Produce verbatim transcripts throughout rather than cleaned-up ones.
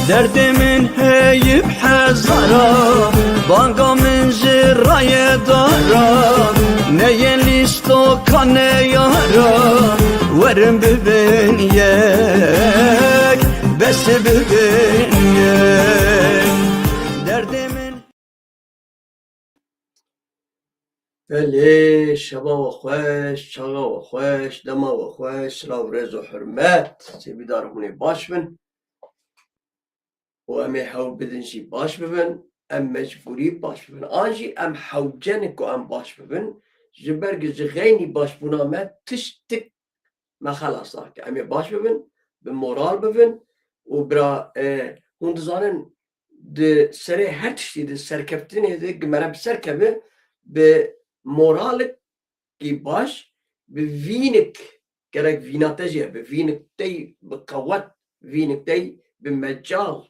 Derdê min heyî bi hezara, banga min ji rayê dara, neyê lîstoka neyara, werin bibin yek, bes bibin yek. Derdê min Belê, şeva we xweş, çaxa we xweş, dema we xweş, silav, rêz û hurmet. Sêvîdar hûn ê baş bin. Û em ê hew bidin jî baş bibin, em mecbûrî baş bibin. An jî em hewce ne ku em baş bibin, ji ber ku ji xeynî başbûna me tiştik me xelas nake. Em ê baş bibin, bi moral bibin û bira, e, hûn dizanin, di serê her tiştî de, serkeftinê de, ku mere bi ser keve, bi moralikî baş, bi vînik, gerek vîna te jî hebe, vînik te yî bi qewet, vînik te yî bi mecal.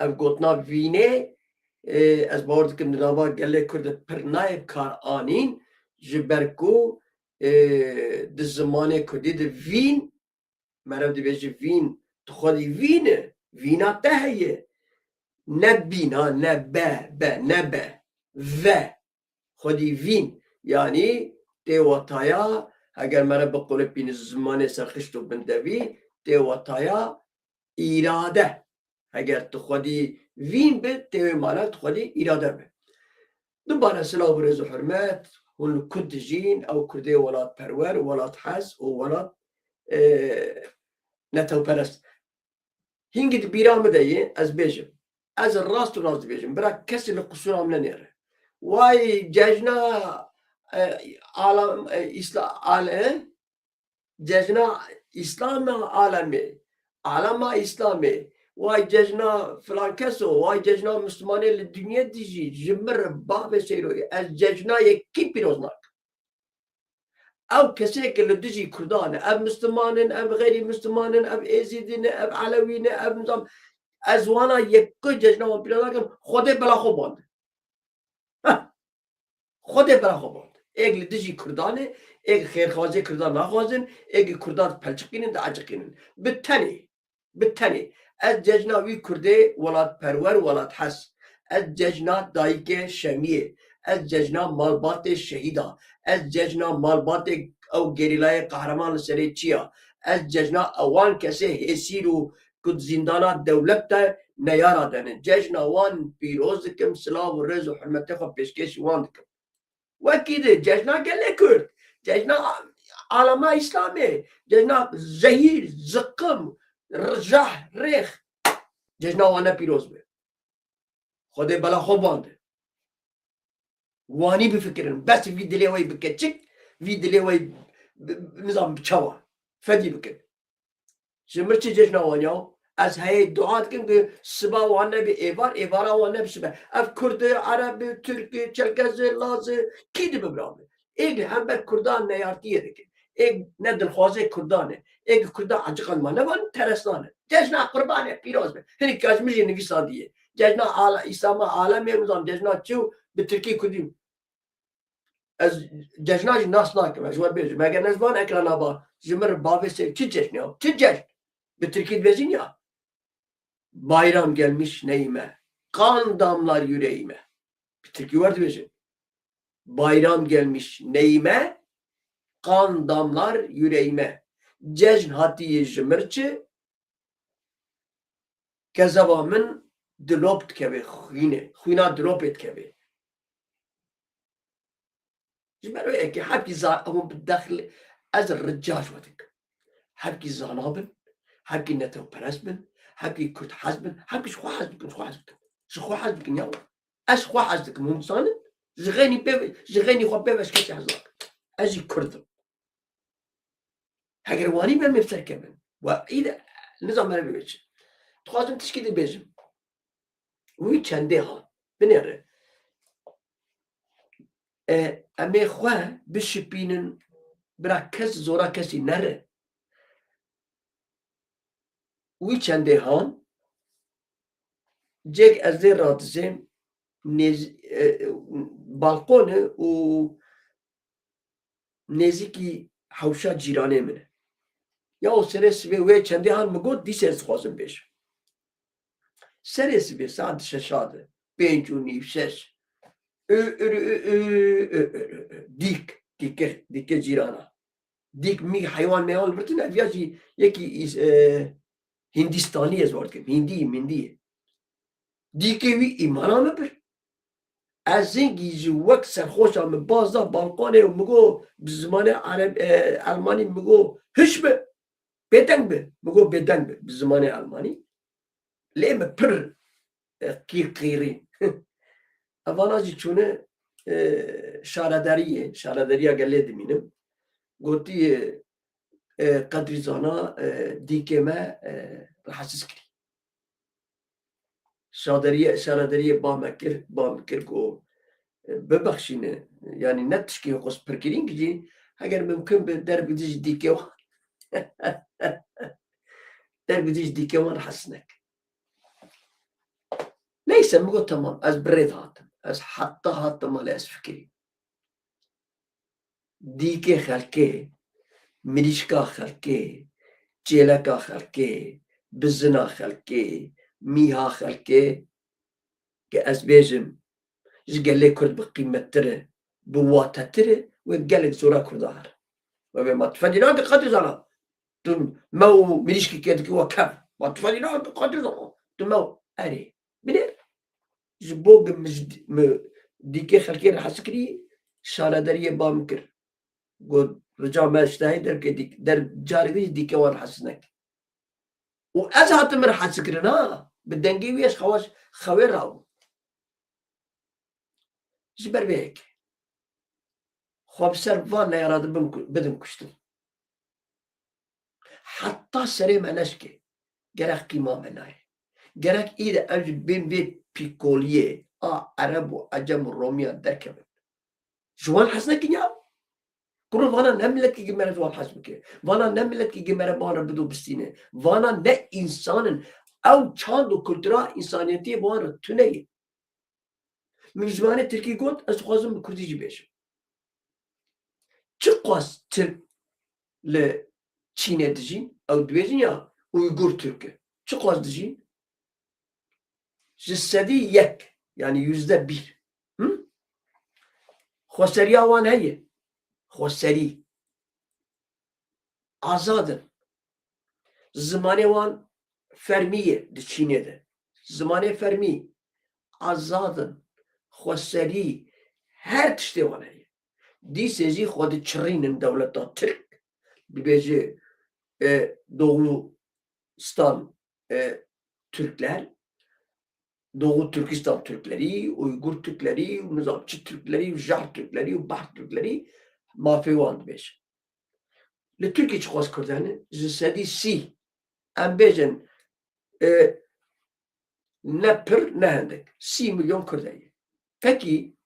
Ev gotina vînê, e, ez bawer dikim di nava gelê Kurd de pir nayê kar anîn, ji ber ku, e, di zimanê Kurdî de vîn, meriv dibêje vîn, tu xwedî vîn e, vîna te heye. Ne bîn ha, ne be, be, ne be. Ve. Xwedî vîn. Yanî tê wataya, heger meriv biqulipîne zimanê serxişt û bindevî, tê wataya îrade. Heger tu xwedî vîn bi, tê wê mana tu xwedî îrade bi. Dubare silav û rêz û hurmet, hûn li ku dijîn, ew Kurdê welatperwer, welathez û welat, e, netewperest. Hingî di bîra min de ye, ez bêjim. Ez rast û rast dibêjim. Bira kesî li qisûra min nenêre. Way cejna, e, alam, e, îsla-, al-, e, cejna Îslam a alemê, alema Îslamê, way cejna filan keso, way cejna Mislimanê li dinyê dijî, ji min re bavê seyroyê, ez cejna yekî pîroz nakim. Ew kesê ke li dijî Kurdan e, ev Misliman in, ev xeyrî Misliman in, ev Êzîdî ne, ev Elewî ne, ev nizam, ez wana yekî cejna wan pîroz nakim, Xwedê bela xwe bande. Heh. Xwedê bela xwe band. Êk li dijî Kurdan e, êk xêrxwazê Kurdan naxwazin, êk Kurdan dipelçiqînin, dieciqînin. Bi tenê, bi tenê. Ez cejna wî Kurdê welatperwer, welathez. Ez cejna dayikê Şemiyê. Ez cejna malbatê şehîda. Ez cejna malbatê ew gerîlayê qehreman li serê çiya. Ez cejna ewan kesê hêsîr û ku di zîndana dewlet de neyara de ne. Cejna wan pîroz dikim, silav û rêz û hurmetê xwe pêşkêşî wan dikim. Wekî di cejna gelê Kurd, cejna alema Îslamê, cejna zehîr, ziqim, r-, jah, rêx, cejna wan ne pîroz be. Xwedê bela xwe bande. Wanî bifikirin. Bes vî dilê we bike çik, vî dilê we bi-, bi-, nizam bi çawa. Fedî bikin. Ji mir çi cejna wan ya? Ez heyê dua dikim ku siba wan nebe êvar, êvara wan nebe sibe. Ev Kurd e, Ereb e, Tirk e, Çerkez e, Laz e, kî dibe bira be? Êk li hember Kurdan neyartiyê dikin. Êk ne dilxwazê Kurdan e. Êk Kurda eciqan ma nevan teresnan e. Cejna Qurbanê pîroz be. Hinek ka ji min jî nivîsandiye. Cejna ala, Îslama alemê nizam cejna çi û bi Tirkî Kurdî. Ez cejna jî nas nakim, ez ji we bêjim. Eger ez van ekrana ba, ji min re bavê ser çi cejn ya? Çi cejn? Bi Tirkî dibêjin ya. Bayram gelmiş neyime, kan damlar yüreğime. Bi Tirkî wer dibêjin. Bayram gelmiş neyime, kan damlar yüreğime. Cejn hatiye ji mir çi, kezeba min dilop dikeve xwînê, xwîna dilopê dikeve. Ji ber wê yekê hepkî za-, hûn bi dexil, ez rica ji we dikim. Hepkî zana bin, hepkî netewperest bin, hepkî Kurd hez bin, hepkî ji xwe hez bikin, ji xwe hez bikin. Ji xwe hez bikin ya. Ez xwe hez dikim, hûn dizanin? Ji xeynî bê, ji xeynî xwe bê ve ji kesî hez nakim. Ez jî Kurd im. Heger wanî be, em ê bi ser kevin. We î de, nizam me bibêjin. Dixwazim tişkî dibêjim. Wî çendê ha. Binêre. E, em ê xwe bişipînin, bira kes zora kesî nere. Wî çendê han, cêk ez lê radizêm, nêz-, e, e, balkon e û nêzîkî hewşa cîranê min e. Ya û serê sibê wê çendê han min got, dîsa ez dixwazim bêjim. Serê sibê saet şeşa de, pênc û nîv, şeş. Ö, ö, ö, ö, ö, ö, ö, ö, ö. Dîk, dîke, dîke cîrana. Dîk mî heywan meyan li vir tune, ev ya jî yekî îs-, e, Hîndistanî ez war dikim. Hîndî, Mindî ye. Dîkê wî îmana min bir. Ez zingî ji wek serxoşa min baz da balkonê û min got bi zimanê ereb-, e, elmanî min got, "Hiş bi, bêdeng bi." Min got, "Bêdeng bi." Bi zimanê elmanî. Lê min pir, e, qîr qîrî. Evana jî çûne, e, şaredariyê, şaredariya gelê dimînim. Gotiye, e, Qedrî Zana, e, dîkê me, e, rahatsiz kirî. Şaderiye, şaredariyê ba me kir, ba min kir ku, e, bibexşîne. Yanî ne tişkê xwe spirkirîn jî, heger mimkun be derbidî ji dîkê wan. Derbidî ji dîkê wan hez neke. Neyse, min got, "Temam, ez bi rê de hatim. Ez heta hatim malê ez fikirîm." Dîkê xelkê, mirîşka xelkê, çêleka xelkê, bizina xelkê, mîha xelkê, ke ez bêjim, ji gelê Kurd bi qîmettir e, bi watetir e, wê gelek zora Kurda here. Wê bê ma tu fedî nake Qedrî Zana. Tu me û mirîşkê kê dikî we kev. Ma tu fedî nake Qedrî Zana. Tu me û erê. Binêr. Ji bo ku min ji, min dîkê xelkê re hez kirî, şaredariyê ba min kir. Got, "Rica me ji te hê derkê dîk-, der, carê din jî dîkê wan hez neke." Û ez hatim min hez kirin ha, bi dengê wî ez xewa-, xewê rabûm. Ji ber vê yekê. Xwe bi ser van neyara dibin ku-, bidin kuştin. Heta serê me neşkê. Gerek qîma me nayê. Gerek î de em ji bên vê pîkoliyê a Ereb û Ecem û Romiyan derkevin. Ji wan hez nekin ya. Kuro vana ne miletkî gi mere ji wan hez bike. Vana ne miletkî gi mere bi wan re bido bistîne. Vana ne însan in. Ew çand û kultura însaniyetiyê bi wan re tune ye. Min bi zimanê tirkî got, ez dixwazim bi kurdî jî bêjim. Çiqas tirk li Çînê dijîn, ew dibêjin ya Uygur Türkü. Çiqas dijîn? Ji sedî yek, yanî yüzde bir. Hı? Xweseriya wan heye. Xweserî. Azad in. Zimanê wan fermî ye di Çînê de. Zimanê fermî, azad in, xweserî, her tiştê wan heye. Dîsê jî xwe diçirînin dewleta Tirk, dibêje, e, Doğustan, e, Türkler, Doğu Türkistan Türkleri, Uygur Türkleri, nizam çi Türkleri, Jahr Türkleri, Bahr Türkleri, mafê wan dibêje. Li Tirkî çiqas Kurd hene? Ji sedî sî. Em bêjin, e, ne pir, ne hindik. Sî milyon Kurd heye. Fekî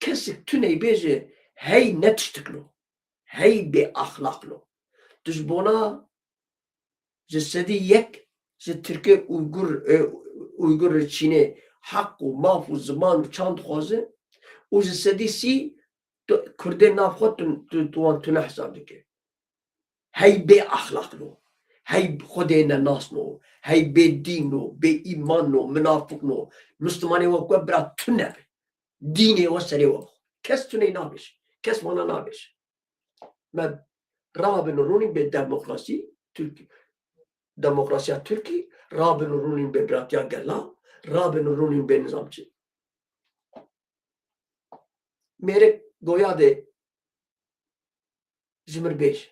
kesik tune bêje, hey ne tiştik lo. Hey bê axlaq lo. Tu ji bona ji sedî yek ji Tirkê Uygur, e, Uygur li Çînê heq û maf û ziman û çand dixwaze û ji sedî sî tu, Kurdê nav xwe tu, tu, tu wan tune hesab dike. Hey bê axlaq no. Hey Xwedê ne nas no. Hey bê dîn no, bê îman no, minafik no. Mislimanê we ku bira tune be. Dînê we serê we bixwe. Kes tuney nabêje. Kes vana nabêje. Me rabin û rûnîn bê demokrasî, Tirkî, demokrasiya Tirkî, rabin û rûnîn bê biratiya gela, rabin û rûnîn bê nizam çi. Mêrik goya de ji min bêj.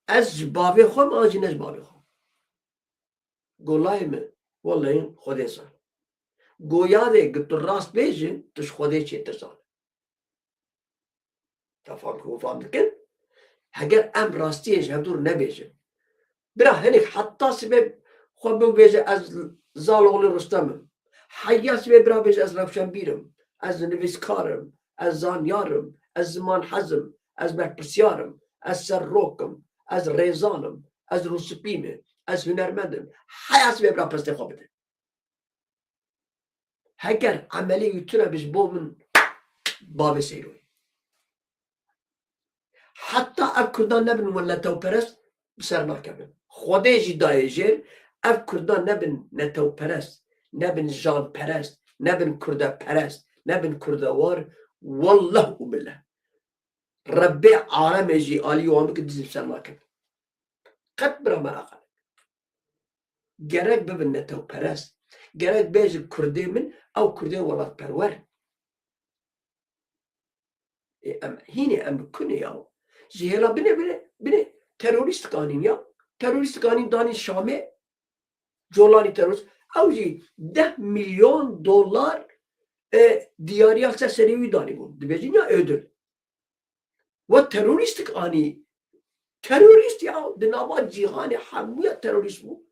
Ez ji bavê xwe me an jî ne ji bavê xwe. Golayê min, wellehî Xwedê zan. Goya de gi tu rast bêjin, tu ji Xwedê çêtir zan. Te fam, hûn fam dikin? Heger em rastiyê ji hevdûr nebêjin. Bira hinek heta sibê xwe bibêje ez Zaloğlu Rustem im. Heya sibê bira bêje ez rewşenbîr im, ez nivîskar im, ez zanyar im, ez zimanhez im, ez berpirsiyar im, ez serrok im, ez rêzan im, ez rûspî me, ez hunermend im. Heya sibê bira pestê xwe bide. Heger emelê wî tune be ji bo min bavê seyroyê. Heta ev Kurdan nebin miletewperest bi ser nakevin. Xwedê jî dayê jêr, Ev Kurdan nebin netewperest, nebin janperest, nebin kurdeperest, nebin kurdewar, wallah û billah. Rebbê alemê jî alî wan bike dizî ser nakin. Qet bira meraqa. Gerek bibin netewperest. Gerek bêjin Kurdê min, ew Kurdê welatperwer. Ê, em, hînê em bi kunê ya. Ji hêla binê, binê, binê terorîst dikanîn ya. Terorîst dikanîn danîn Şamê. Colanî terorîst. Ew jî deh milyon dolar, e, diyariya ser serê wî danî bû. Dibêjin ya ödül. We terorîstik anî. Terorîst ya, di nava cîhanê hemûya terorîst bû.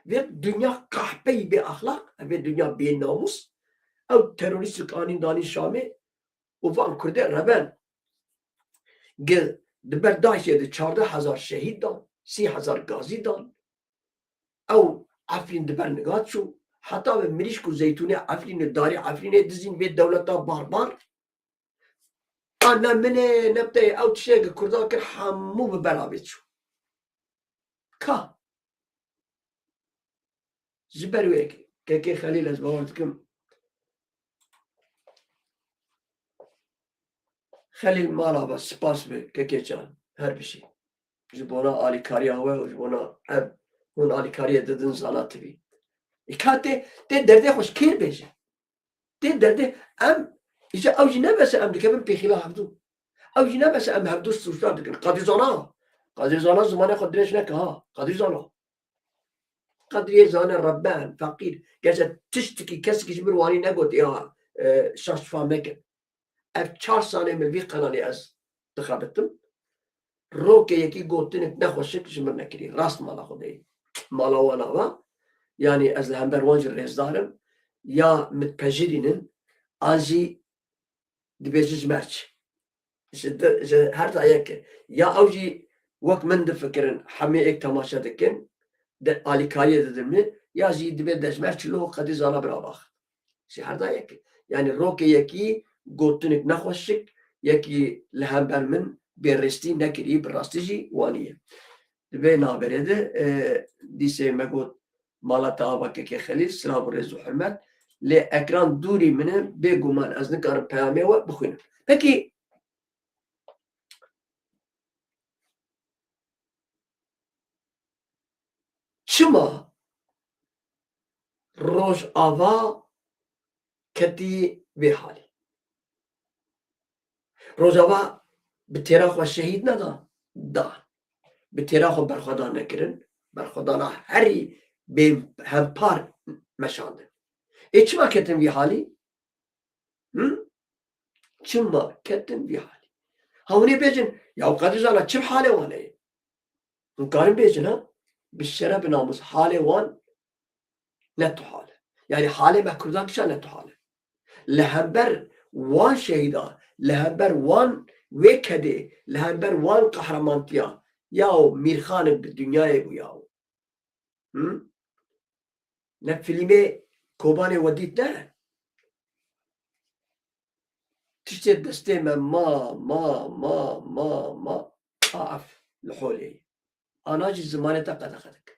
Vê dinya qehpeyî bê exlaq, vê dinya bê namûs. Ew terorîstik anîn danî Şamê û van Kurdê reben. Ge-, di ber DAIŞê de çardeh hezar şehîd dan, sî hezar gazî dan. Ew Efrîn di ber niga çû. Heta bi mirîşk û zeytûnê Efrînê, darê Efrînê dizîn vê dewleta barbar. A ne min e, ne bi te ye. Ew tiştê ke Kurdan kir, hemû bi belavê çû. Ka. Ji ber wê yekê, Kekê Xelîl, ez bawer dikim. Xelîl mala be, spas be, Kekê can. Her bijî. Ji bona alîkariya we û ji bona ev, hûn alîkariyê didin Zana T V. Îka tê, tê derdê xwe ji kê bêje? Tê derdê em, îca ew jî nebese em dikevin pêxîla hevdû. Ew jî nebese em hevdû sûcdar dikin. Qadî Zana. Qadî Zana zimanê xwe dirêj neke ha. Qadî Zana. Qadriyê zane reben, feqîr. Gerçe tiştikî kesikî ji min wanî negotî ha, e, şaş fam nekin. Ev çar salê min vî qenalê ez dixebitim. Rokê yekî gotinik nexweşik ji min nekirî. Rast mala Xwedê. Mala wan ava. Yanî ez li hember wan jî rêzdar im. Ya min dipejirînin, an jî dibêjin ji me re çi. Ji di-, ji her da yek e. Ya ew jî wek min difikirin, hemê êk temaşe dikin, di alîkariyê didin min, ya jî dibê de ji me re çi lo Qedî Zana bira bax. Ji her da yek e. Yanî rokê yekî gotinik nexweşik, yekî li hember min bêrêstî nekirî, bi rastî jî wanî ye. Di vê navberê de, e, dîsê me got, mala te ava Kekê Xelîl, silav û rêz û hurmet. Lê ekran dûrî min e, bêguman ez nikarim peyamê we bixwînim. Pekî çima Rojava ketî vê halî? Rojava bi têra xwe şehîd neda, da. Bi têra xwe berxwedan nekirin. Berxwedana herî bê hempar meşandin. Ê çima ketin vî halî? Hı? Çima ketin vî halî? Ha hûn ê bêjin, ya Qedî Zana çi halê wan heye? Hûn karin bêjin ha? Bi şeref, bi namûs halê wan ne tu hal e. Yanî halê me Kurdan kişa ne tu hal e. Li hember wan şehîda, li hember wan wê kedê, li hember wan qehremantiya, yaw Mîrxanik bi dinyayê bû yaw. Hı? Ne filmê Kobanê we dît ne? Tiştê destê me ma, ma, ma, ma, ma, a ev li holê ye. Ana jî zimanê te qedexe dike.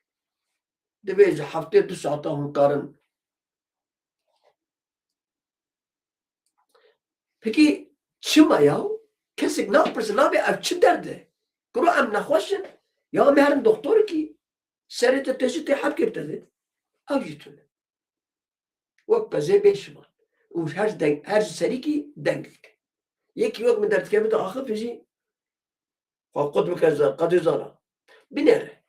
Divê ji heftê du saeta hûn karin. Pekî çima ya? Kesek napirse, nabê ev çi derd e? Kuro em nexweş in? Ya em herin doktorikî, serê te tê jî tê hebkê te dê. Ew jî tune. Wek pezê bê şivan. Û her deng, her ji serîkî deng dike. Yekî wek min derdikeve de axifê jî xwe qut bike, Qedî Zana. Binêre.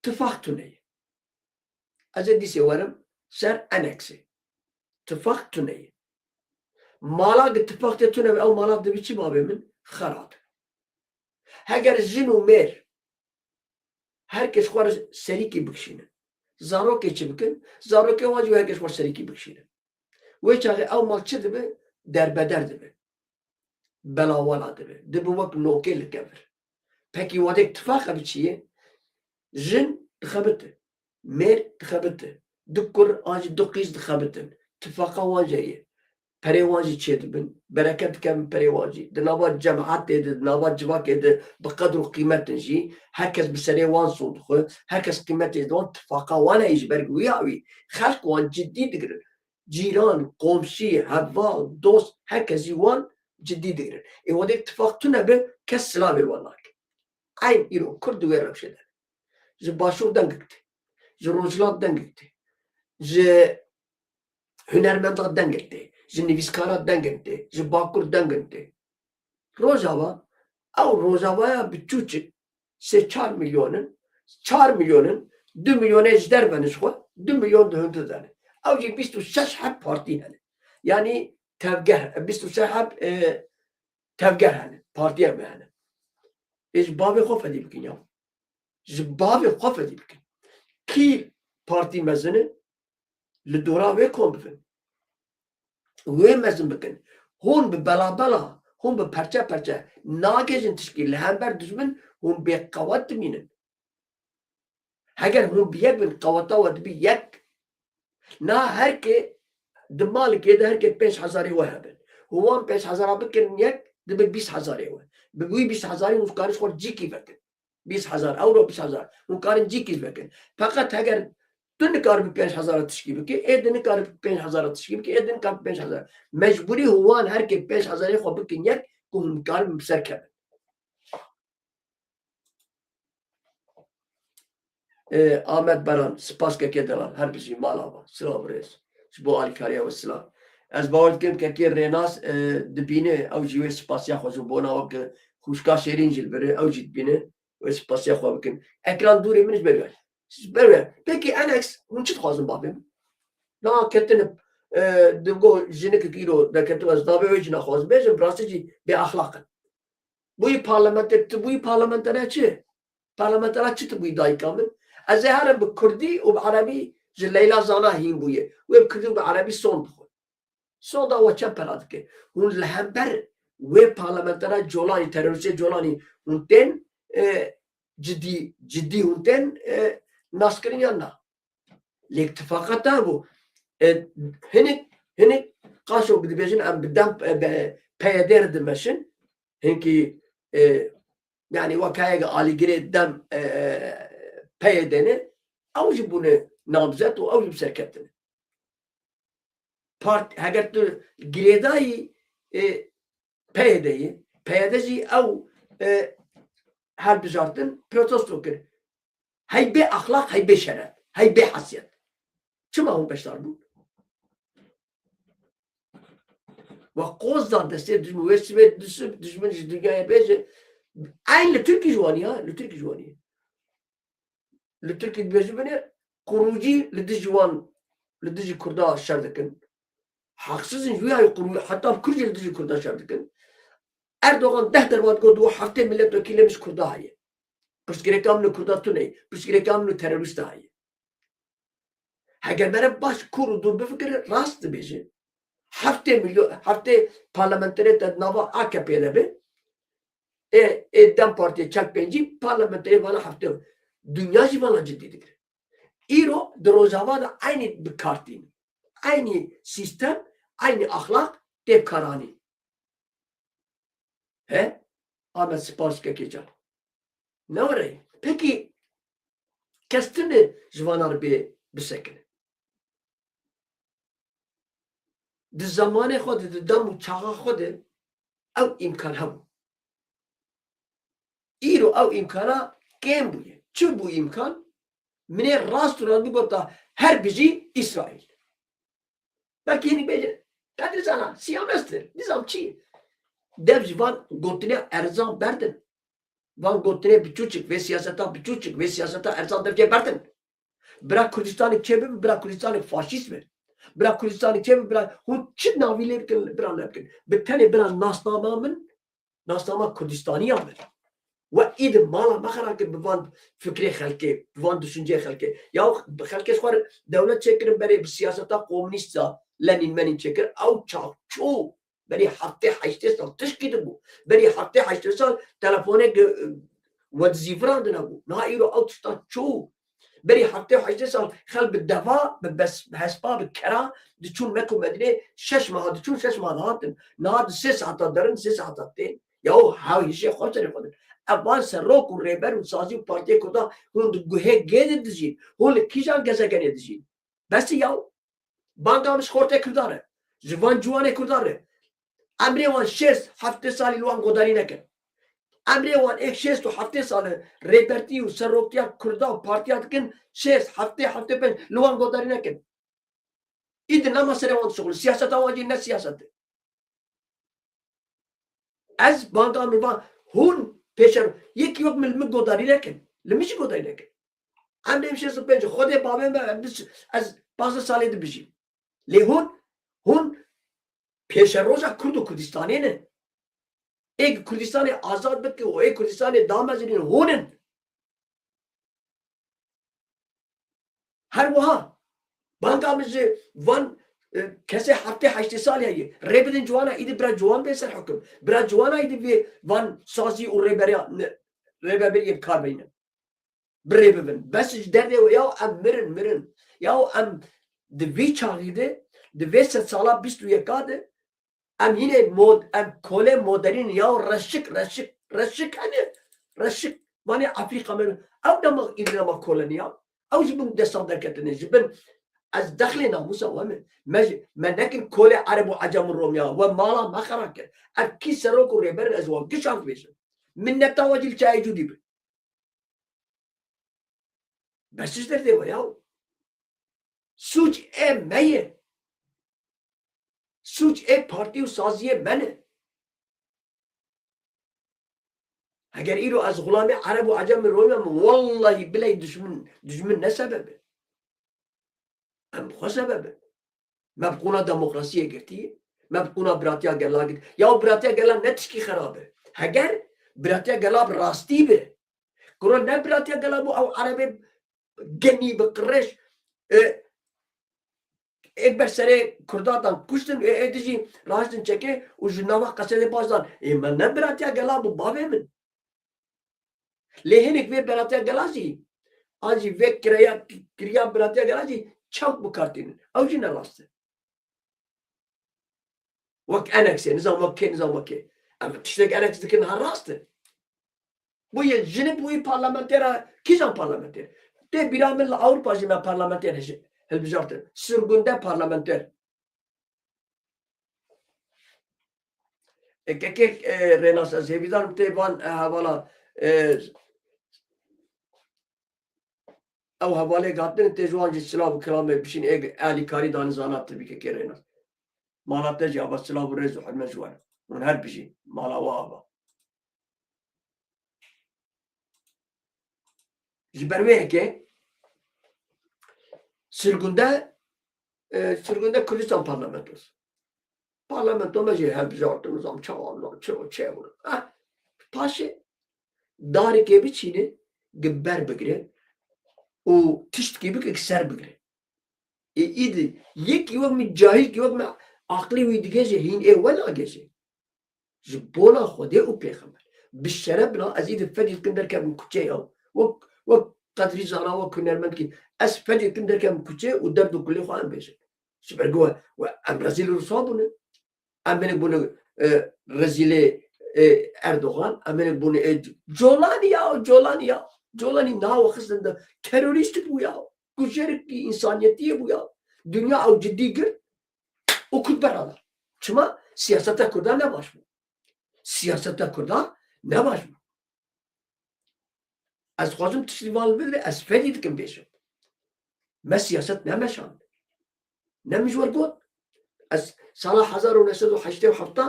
Tifaq tune ye. Ez ê dîsê werim ser eneksê. Tifaq tune ye. Mala gi tifaq tê tune be, ew mala dibî çi babê min? Xera dibe. Heger jin û mêr her kes xwe re serîkî bikişînin, zarokê çi bikin? Zarokê wan jî her kes xwe serîkî bikişînin. Wê çaxê ew mal çi dibe? Derbeder dibe. Belawala dibe. Dibe wek nokê li kevir. Pekî wadek tifaqa bi çi ye? Jin dixebite. Mêr dixebite. Du kur an jî du qîz dixebitin. Tifaqa wan jî heye. perê wan jî çêdibin, bereket dikevin perê wan jî. Di nava cemaetê de, di nava civakê de bi qedr û qîmet in jî. Her kes bi serê wan sond dixwe, her kes qîmetê di wan tifaqa wan heye ji ber wî awî xelk wan cidî digirin. Cîran, komşî, heval, dost, her kes jî wan cidî digirin. Ê wadê tifaq tune be, kes silavê wan nake. Eyn îro Kurd di wê rewşê de. Ji Başûr dengek tê. Ji Rojhilat dengek tê. Ji hunermenda dengek tê. Ji nivîskara dengek tê. Ji Bakur dengek tê. Rojava, ew Rojavaya biçûçik, sê çar milyon in, çar milyon in, du milyonê ji derve ne ji xwe, du milyon di hundir de ne. Ew jî bîst û şeş heb partî hene. Yanî tevgeh, bîst û şeş heb, e, tevgeh hene, partiya me hene. Ê ji bavê xwe fedî bikin ya. Ji bavê xwe fedî bikin. Kî partî mezin e, li dora wê kom bibin. Wê mezin bikin. Hûn bi bela bela, hûn bi perçe perçe nagêjin tişkî, li hember dijmin hûn bêqewet dimînin. Heger hûn bi yek bin, qeweta we dibi yek. Na herkê di malikê de herkê pênc hezarê we hebin. Hûn wan pênc hezara bikin yek, dibe bîst hezarê we. Bi wî bîst hezarê hûn karin ji xwe cîkî vekin. Bîst hezar ewro, bîst hezar. Hûn karin cîkî vekin. Feqet heger tu nikaribî pênc hezara tişkî bikî, ê din nikaribî pênc hezara tişkî bikî, ê din nikaribî pênc hezar. Mecbûrî hûn wan herkê pênc hezarê xwe bikin yek ku hûn bikaribin bi ser kevin. Ê, Ahmet Baran, spas kekê delal, her bijî, mala we. Silav rêz. Ji bo alîkariya we silav. Ez bawer dikim kekê Rênas, e, dibîne, ew jî wê spasiya xwe ji bona we bike, xwişka Şêrîn jî li vir e, ew jî dibîne, wê spasiya xwe bikin. Ekran dûrê min ji ber we. Ji ber we. Pekî Enex, hûn çi dixwazin bavê min? Na ketine, e, digo jinikek îro derketibe, ez navê wê jî naxwazim bêjim, bi rastî jî bêexlaq in. Bûyî parlamenter, tu bûyî parlamentere çi? Parlamentera çi tu bûyî dayika min? Ez ê herim bi kurdî û bi erebî ji Leyla Zana hîn bûye. Wê bi kurdî û bi erebî son bixwe. Sonda we çend pera dike? Hûn li hember wê parlamentera Colanî, terorîstê Colanî hûn tên, e, cidî, cidî hûn tên, e, naskirin yan na? Lê tifaqat hebû. E, hinek, hinek qaşo dibêjin em bi dem, e, be-, P Y D re dimeşin. Hinkî, e, yanî wek heyek alîgirê dem, e, P Y D ne, ew jî bûne namzet û ew jî bi ser ketine. Part-, heger tu girêdayî, e, P Y D'yê, P Y D jî ew, e, hilbijartin, protesto kir. Hey bê exlaq, hey bê şeref, hey bê hesiyet. Çima hûn beşdar bûn? Ve qoz da destê dijmin, wê sibê dijmin ji dinyayê bêje, eyn li Tirkî ji wanî ya, li Tirkî ji wanî. Li Tirkî dibêjibine, qurûcî li dijî wan, li dijî Kurda şer dikin. Heqsiz in, ji wî hayê qurû-, heta Kurd jî li dijî Kurda şer dikin. Erdogan deh derwa digot, digot heftê milletvekîlê min ji Kurda heye. Pirsgirêka min li Kurda tune ye. Pirsgirêka min li terorîsta heye. Heger mere baş kûr û dûr bifikire, rast dibêje. Heftê milyon, heftê parlamenterê te nava A K P de be, ê, ê DEM Partiyê çek pêncî parlamenterê vana heftê. Dinya jî vana cidî digire. Îro di Rojava de eynî bi kar tînin. Eynî sîstem, eynî exlaq tê bi kar anîn. He? Ahmet, spas kekê can. Ne were. Pekî kes tune ji vana re bê bisekine. Di zemanê xwe de, di dem û çaxa xwe de ew îmkan hebû. Îro ew îmkana kêm bûye. Çi bû îmkan? Min ê rast û rast bigota her bijî Îsraîl. Belkî hinî bêje, Qedrî zana, Siyonist e, nizam çi ye? Dev ji van gotinê erzan berdin. Van gotinê biçûçik, vê siyaseta biçûçik, vê siyaseta erzan devkê berdin. Bira Kurdistanek çê bibe, bira Kurdistanek faşîst be. Bira Kurdistanek çê bibe, bira hûn çi navî lê bikin, bira nebikin. Bi tenê bira nasnama min, nasnama Kurdistaniya min. We îdî mala me xera kir bi van fikrê xelkê, bi van düşünceyê xelkê. Ya xelkê ji xwe re dewlet çêkirin berê bi siyaseta komûnîst de Lenîn menîn çêkir. Ew çaxço berî heftê heştê sal tişkî dibû. Berî heftê heştê sal telefonê ge-, we dizîvirandine bû. Niha îro ew tişta çû. Berî heftê û heştê sal xelk bi deva, bi bes-, bi hespa, bi kera diçûn Mek û Medînê, şeş meha diçûn, şeş meha dihatin. Niha di sê saeta derin, sê saeta tên. Ya o hew hişê xwe serê xwe din. Ev van serok û rêber û sazî û partiyê Kurda hûn di guhê gê de dijîn. Hûn li kîjan gezegenê dijîn? Bes e ya. Banga min ji xortê Kurdan re. Ji van ciwanê Kurdan re. Emrê wan şêst heftê salî li wan godarî nekin. Emrê wan ê şêst û heftê sal e rêbertî û seroktiya Kurda û partiya dikin, şêst, heftê, heftê pênc li wan godarî nekin. Îdî nema serê wan dişuxulin. Siyaseta wan jî ne siyaset e. Ez banga min va hûn pêşer, yekî wek min li min godarî nekin. Li min jî godarî nekin. Em dê şêst û pênc, Xwedê bavê me, em biz, ez pazdeh salê dibijîm. Lê hûn, hûn pêşeroja Kurd û Kurdistanê ne. Ê Kurdistanê azad bike û ê Kurdistanê damezirîn hûn in. Her wiha banga min ji van, e, kesê heftê heştê salî heye. Rê bidin ciwana îdî bira ciwan bê ser hukm. Bira ciwana îdî vê van sazî û rêberiya, ne, rêvebiriyê bi kar beynin. Bi rê bibin. Bes ji derdê we ya em mirin, mirin. Ya em di vî çaxî de, di vê sedsala bîst û yeka de, em hînê mod-, em kolê modernîn ya reşik, reşik, reşik hene, reşik. Vanê Afrîka me, ew dema îdî dema koloniya, ew ji bin desta derketine, ji bin ez dexlê namûsa we me. Me ji, me nekin kolê Ereb û Ecem û Romya, we mala me xera kir. Ev kî serok û rêber in ez wan gişan dibêjim. Minneta we jî li çayê cûdî bin. Bes ji derdê we ya. Sûc ê me ye. Sûc ê partî û saziyê me ne. Heger îro ez xulamê Ereb û Ecem û Romya me, wellahî bileyî dijmin, dijmin ne sebeb e. Em xwe sebeb in. Me bi qûna demokrasiyê girtiye. Me bi qûna biratiya gela girt. Ya biratiya gela ne tişkî xerab e. Heger biratiya gela bi rastî be. Kuro ne biratiya gela bû ew erebê genî bi qirêj, e, êk ber serê Kurdan dan kuştin, ê, ê dijî raştin çekê û ji nava qesedê baş dan. Ê me ne biratiya gela bû bavê min. Lê hinek vê biratiya gela jî, an jî vê kireya, kiriya biratiya gela jî çewk bi kar tînin. Ew jî ne rast e. Wek Eneksê, nizam wek kê, nizam wek kê. Em tiştek Eneks dikin ha rast e. Bû yê jinib û yê parlamentera, kîjan parlamenter? Tê bîra min li Ewropa jî me parlamenter hilbijartin. Sirgûnde parlamenter. E, kekek, e, Rênas, ez hêvîdar im tê van, e, hevala, e, ew hevalê hatine tê ji wan jî silav û kilamê bişîn, ê alîkarî danizana tu bî kekê Rênas. Mala te jî ava silav û rêz û hurmet ji wan. Hûn her bijîn. Mala we ava. Ji ber wê yekê sirgûnde, e, sirgûnde Kurdistan parlamentosu. Parlamento me jî hilbijartin, nizam çawa, nizam çi û çi bû. Eh, paşê darikê biçîne, gi ber bigire û tiştkî bike, gi ser bigire. Ê, îdî, yekî wek min cahil, kî wek min aqlê wî digêje, hîn ê we nagêje. Ji bona Xwedê û Pêxember. Bi şeref bina, ez îdî fedî dikim derkevim kuçê ya. Wek, wek qedrî zana, wek hunermend kî. Ez fedî dikim derkevim kuçê û derd û kulê xwe em bêjin. Ji ber ku we, we em rezîl û rûswa bûne. Em hinek bûne, e, rezîlê, e, Erdogan, em hinek bûne, e, Colanî ya, Colanî ya. Colanî niha we xistin de terorîst bû ya. Kujerekî însaniyetiyê bû ya. Dinya ew cidî girt û kut berada. Çima? Siyaseta Kurda ne baş bû. Siyaseta Kurda ne baş bû. Ez dixwazim tiştî van li vir, ez fedî dikim bêjim. Me siyaset nemeşand. Ne min ji we got. Ez sala hezar û neh sed û heştê û heft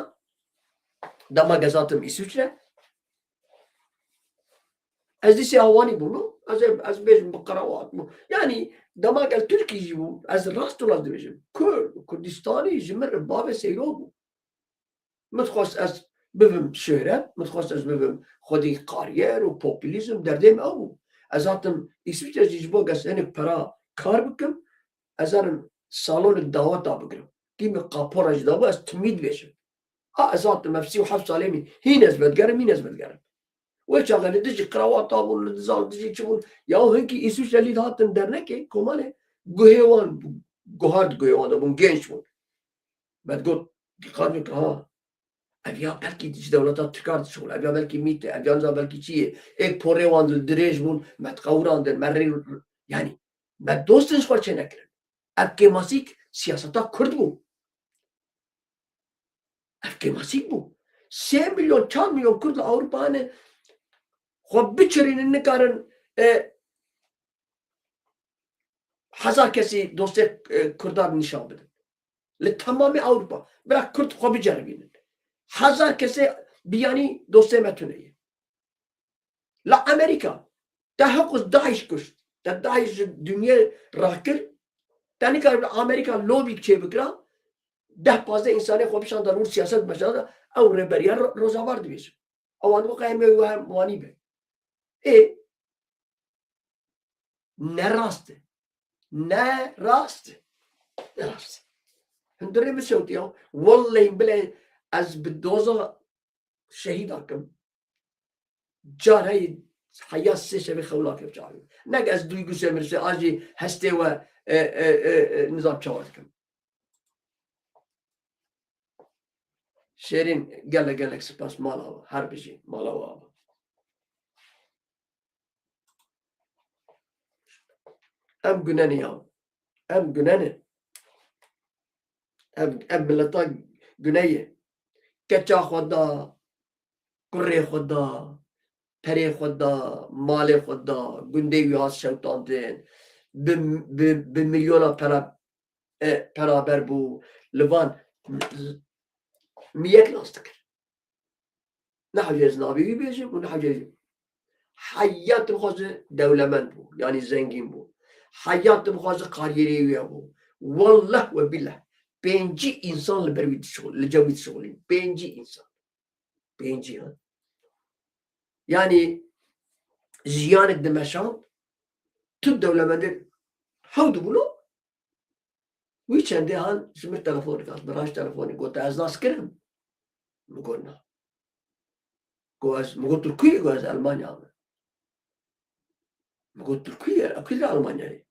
dema ez hatim Îsviçre. Ez dîsê hewanî bûm. Ez, ez bêjim bi qerewat bû. Yanî dema ez Tirkî jî bûm. Ez rast û rast dibêjim. Kurd, Kurdistanî ji min re bavê seyro bû. Min dixwest ez bibim şohret, min dixwest ez bibim xwedî kariyer û populîzm, derdê min ew bû. Ez hatim Îsviçre jî ji bo ez hinek pera kar bikim, ez herim salonek daweta bigirim. Kî min qapora jî dabû, ez timî dibêjim. A ez hatim ev sî û heft salê min, hîn ez vedigerim, hîn ez vedigerim. Wê çaxê li dijî qrawata bûn, li dizan dijî çi bûn. Ya hinkî Îswîçrelî dihatin dernekê, komanê, guhê wan, guhar di guhê wan de bûn, genç bûn. Me digot, dîqat bike, ha. Ev ya belkî ji dewleta Tirkan dişixul, ev ya belkî mît e, ev ya niza belkî çi ye. Ê porê wan li dirêj bûn, me diqewirandin, me rê, yanî, me dostên ji xwe çênekirin. Ev kêmasîk siyaseta Kurd bû. Ev kêmasîk bû. Sê milyon, çar milyon Kurd li Ewropa hene xwe biçirînin, nikarin, e, hezar kesî dostê, e, Kurdan nîşan bidin. Li temamê Ewropa. Bira Kurd xwe biceribînin. Hezar kesê biyanî dostê me tune ye. La Amerîka, te hiqûz DAIŞ kuşt. Te DAIŞ ji dinyê rakir. Te nikaribe Amerîka lobîk çêbikira, deh pazdeh însanê xwe bişanda li wir siyaset meşanda, ew rêberiya ro-, Rojava dibêjin. Ewan digo qey em ê wê hem wanî be. Ê, ne rast e. Ne rast e. Ne rast e. Hundirê min şewtiya. Wellehî bilê ez bi doza şehîd akim. Car heyî heya sê şevê xewla kevça. Nek ez duygusel mirişe, a jî hestê we, e, e, e, e, nizam çawa dikim. Şêrîn, gelek gelek spas, mala we her bijî, mala we ava. Em gune ne ya. Em gune ne. Ev, ev mileta gune ye. Keça xwe da, kurê xwe da, perê xwe da, malê xwe da, gundê wî hat şewtandin, bi, bi, bi milyona pera, e, peraber bû. Li van min yek nas dikir. Nehewce ez navê wî bêjim û nehewce heyat dixwaze dewlemend bû, yanî zengîn bû. Heyat dixwaze kariyerê wî hebû. Wallah we billah, pêncî însan li ber wî dişixul-, li cem wî dişixulîn. Pêncî însan. Pêncî, ha. Yanî jiyanek dimeşand, tu dewlemendê hew dibûlo, Wî çendê han ji min telefonik hat, min raşt telefonê got, "Ez nas kirim." Min got, "Na." Got, "Ez," min got, "Tu kuyê?" Got, "Ez Elmanya me." Min got, "Tu kuyê? Ew kuyê li Elmanyayê?"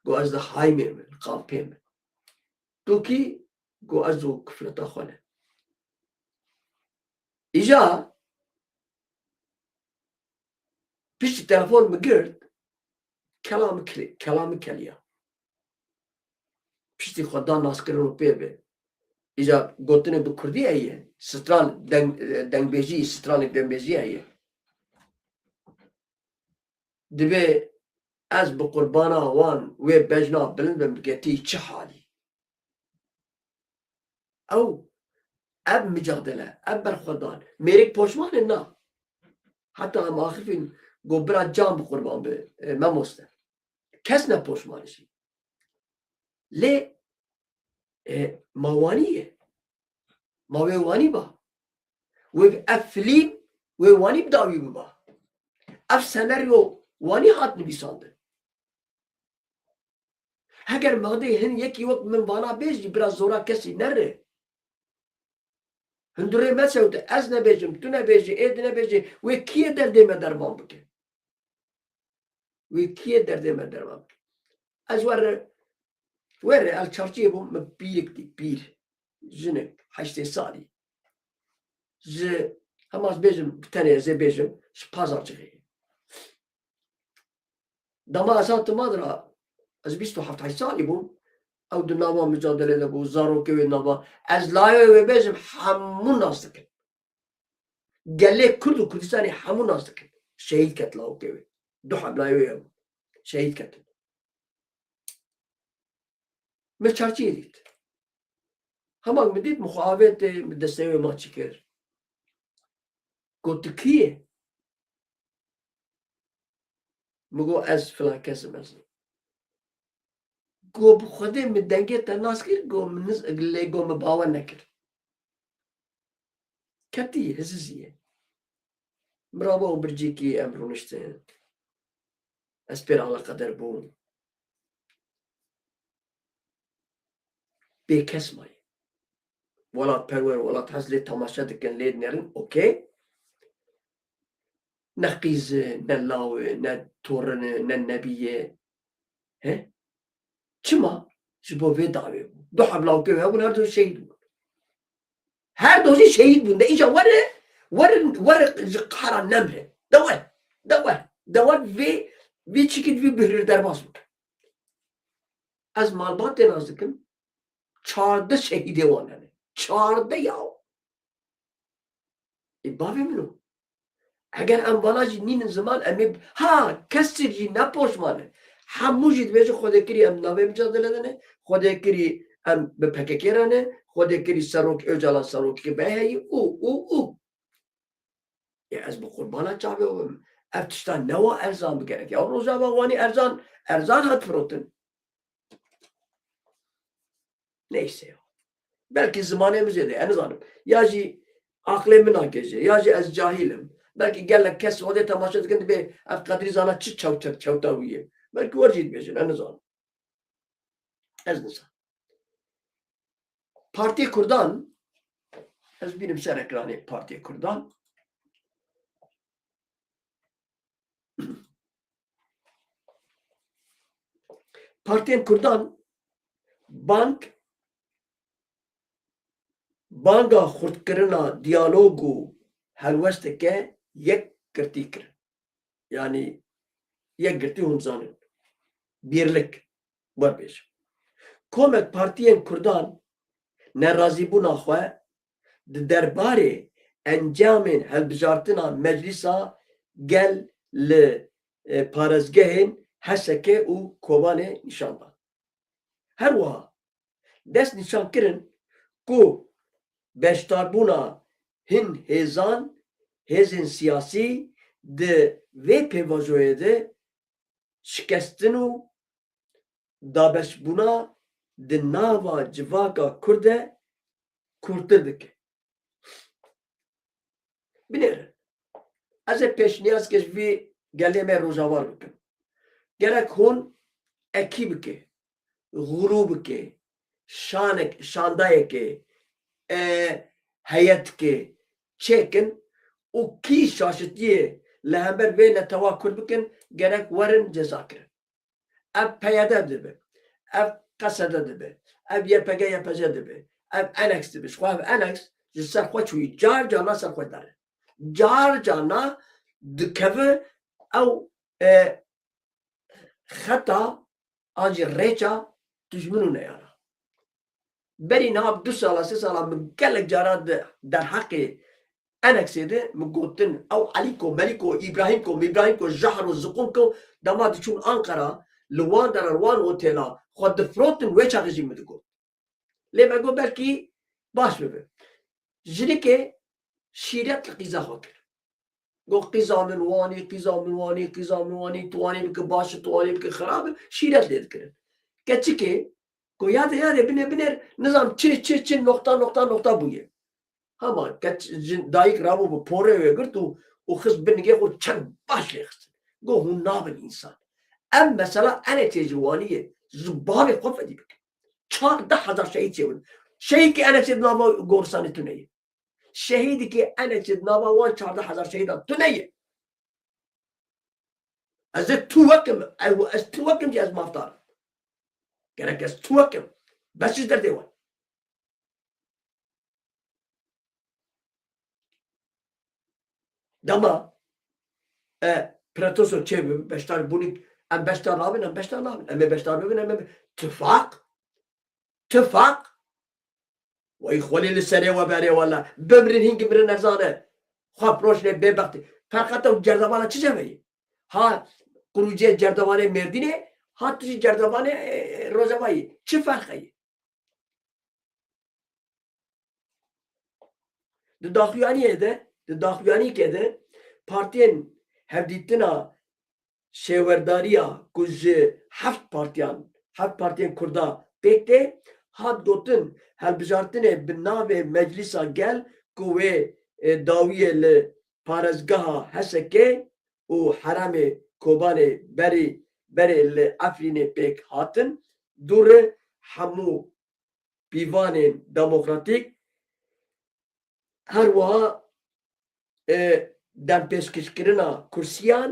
Got, "Ez li Heimê me, li kampê me." "Tu kî?" Got, "Ez û kifleta xwe ne." Îja piştî telefon min girt, kela min kili-, kela min keliya. Piştî xwe da naskirin û pê bi. Îja gotinê bi kurdî heye, stran deng-, dengbêjî, stranek dengbêjî heye. Dibê ez bi qurbana wan wê bejna bilind bim, dike tî çi halî? Ew, ev micadele, ev berxwedan, mêrik poşman e na. Heta em axifîn got bira can bi qurban bi, e, memoste. Kes ne poşman jî. Lê, e, ma wanî ye. Ma wê wanî ba. Wê ev filîm, wê wanî bi dawî biba. Ev senaryo wanî hat nivîsandin. Heger madê hin yekî wek min vana bê jî, bira zora kesî nere. Hundirê me şewte, ez nebêjim, tu nebêjî, ê di nebêjî, wê kî yê derdê me derman bike? Wê kî yê derdê me derman bike? Ez were, were, ez çarçiyê bûm, min pîrik dî, pîr. Jinek, heştê salî. Ji, hema ez bêjim, bi tenê ez ê bêjim, ji Pazarcixê. Dema ez hatim Madra, ez bîst û heft heşt salî bûm. Ew di nava micadelê de bû, zarokê wê nava. Ez layê wê bêjim, hemû nas dikin. Gelê Kurd û Kurdistanê hemû nas dikin. Şehîd ket lawikê wê. Du heb layê wê hebû. Şehîd ketin. Min çarçiyê dît. Hema min dît, min xwe avêtê, min destê wê maçî kir. Got, "Tu kî yê?" Min got, "Ez filan kes im, ez." Got, "Bi Xwedê min dengê te nas kir?" Got, "Min niz-, lê got min bawer nekir." Ketî, hizizî ye. Mirava û bircîkî em rûniştin. Ez pê re eleqeder bûm. Bêkes mayî. Welatperwer, welathez lê temaşe dikin, lê dinerin, okey. Ne qîz e, ne law e, ne torin e, ne nebî ye. He? Çima? Ji bo vê dawê bû. Du heb lawkê wê hebûn, her du şehîd bûn. Her du jî şehîd bûn. De îca were, were, were ji qehran nemre. De wer, de wer, de wer vê, vê çikî vî bihrir derbas bû. Ez malbatê nas dikim. Çardeh şehîdê wan hene. Çardeh ya. Ê bavê min o. Eger em vala jî nînin ziman, em ê, ha, kesî jî ne poşman e. Hemû jî dibêjin Xwedê kirî em navê micadele de ne, Xwedê kirî em bi P K K re ne, Xwedê kirî Serok Ocalan serokê B H yî û, û, û. Ya ez bi qurbana çavê we bim. Ev tişta ne wa erzan bi gerek. Ya Rojava Wanî erzan, erzan hat firotin. Neyse ya. Belkî zimanê min zêde, ez nizanim. Ya jî aqlê min nagêje, ya jî ez cahîl im. Belkî gelek kes odê temaşe dikin, dibê ev Qedrî zana çi çew-, çew-, çewta wî ye. Belkî wer jî dibêjin, ez nizanim. Ez nizanim. Partiyê Kurdan, ez bînim ser ekranê Partiyê Kurdan. Partiyên Kurdan bang, banga xurtkirina diyalog û helwesteke yekgirtî kirin. Yanî yekgirtî hûn zanin. Birlik, werbêjin. Komek partiyên Kurdan nerazîbûna xwe di derbarê encamên hilbijartina Meclîsa Gel li, e, parêzgehên H S K û Kobanê nîşan da. Her wiha dest nîşan kirin ku beşdarbûna hin hêzan, hêzên siyasî di vê pêvajoyê de şikestin û dabeşbûna di nava civaka Kurd de kûrtir dike. Binêrin. Ez ê pêşniyazkê ji vî gelê me Rojava re bikim. Gerek hûn ekîbikê, grûbikê, şanek-, şandayekê, e, heyetke çêkin û kî şaşitiyê li hember vê netewa Kurd bikin, gerek werin ceza kirin. Ev P Y D dibe, ev Q S D dibe, ev Y P G Y P G dibe, ev Enex dibe. Ji xwe ev Enex ji ser xwe çûyî, car carna ser xwe dere. Car carna dikeve ew, e, xeta an jî rêça dijmin û neyara. Berî niha du sala, sê sala min gelek caran di derheqê Enexê de min gotin, ew Elîko, Melîko, Îbrahîmko, Mîbrahîmko, Jahro, Ziqûnko, dema diçûn Anqara, li wan dera, li wan otêla, xwe difirotin, wê çaxê jî min digot. Lê me got, belkî baş bibe. Jinikê şîret li qîza xwe kir. Got, "Qîza min wanî, qîza min wanî, qîza min wanî, tu wanî bike baş e, tu wanî bike xerab e." Şîret lê dikirin. Keçikê, got, "Yade, yade, binê, binêr, nizam çi, çi, çi, noqta, noqta, noqta bûye." Hema keç, jin, dayik rabû bi porê wê girt û, û xist bin nigê xwe çend baş lê xistin. Got, "Hûn nabin însan." Ev mesela Enexê ji wanî ye. Ji bavê xwe fedî bikin. Çardeh hezar şehîd çêbûn. Şehîdkî Enexê di nava goristanê tune ye. Şehîdekî Enexê di nava wan çardeh hezar şehîdan tune ye. Ez ê tu wekim, ew, ez tu wekim jî ez mafdar im. Gerek ez tu wekim. Bes ji derdê wan. Dema, e, pretoso çêbibe, beşdar bûnî, em beşdar nabin, em beşdar nabin. Em ê beşdar bibin, em ê be-, tifaq, tifaq. Wey xwelê li serê we berê wele. Bimrin hîn mirin nezane. Xwe pirojnê bêbextî. Ferqa te û cerdevana çi ceveyî? Ha, qurûcê cerdevanê Mêrdînê, ha tu jî cerdevanê, e, Rojavayî. Çi ferqe ye? Di daxuyaniyê de, di daxuyanîkê de partiyên hevdîtina şêwerdariya ku ji heft partiyan, heft partiyên Kurda pêk tê, hat gotin, hilbijartinê bi navê Meclîsa Gel ku wê, e, dawiyê li parêzgeha H S K û herêmê Kobanê berî, berê li Efrînê pêk hatin, dû re hemû pîvanên demokratîk, her wiha, e, Dem pêşkêşkirina kursiyan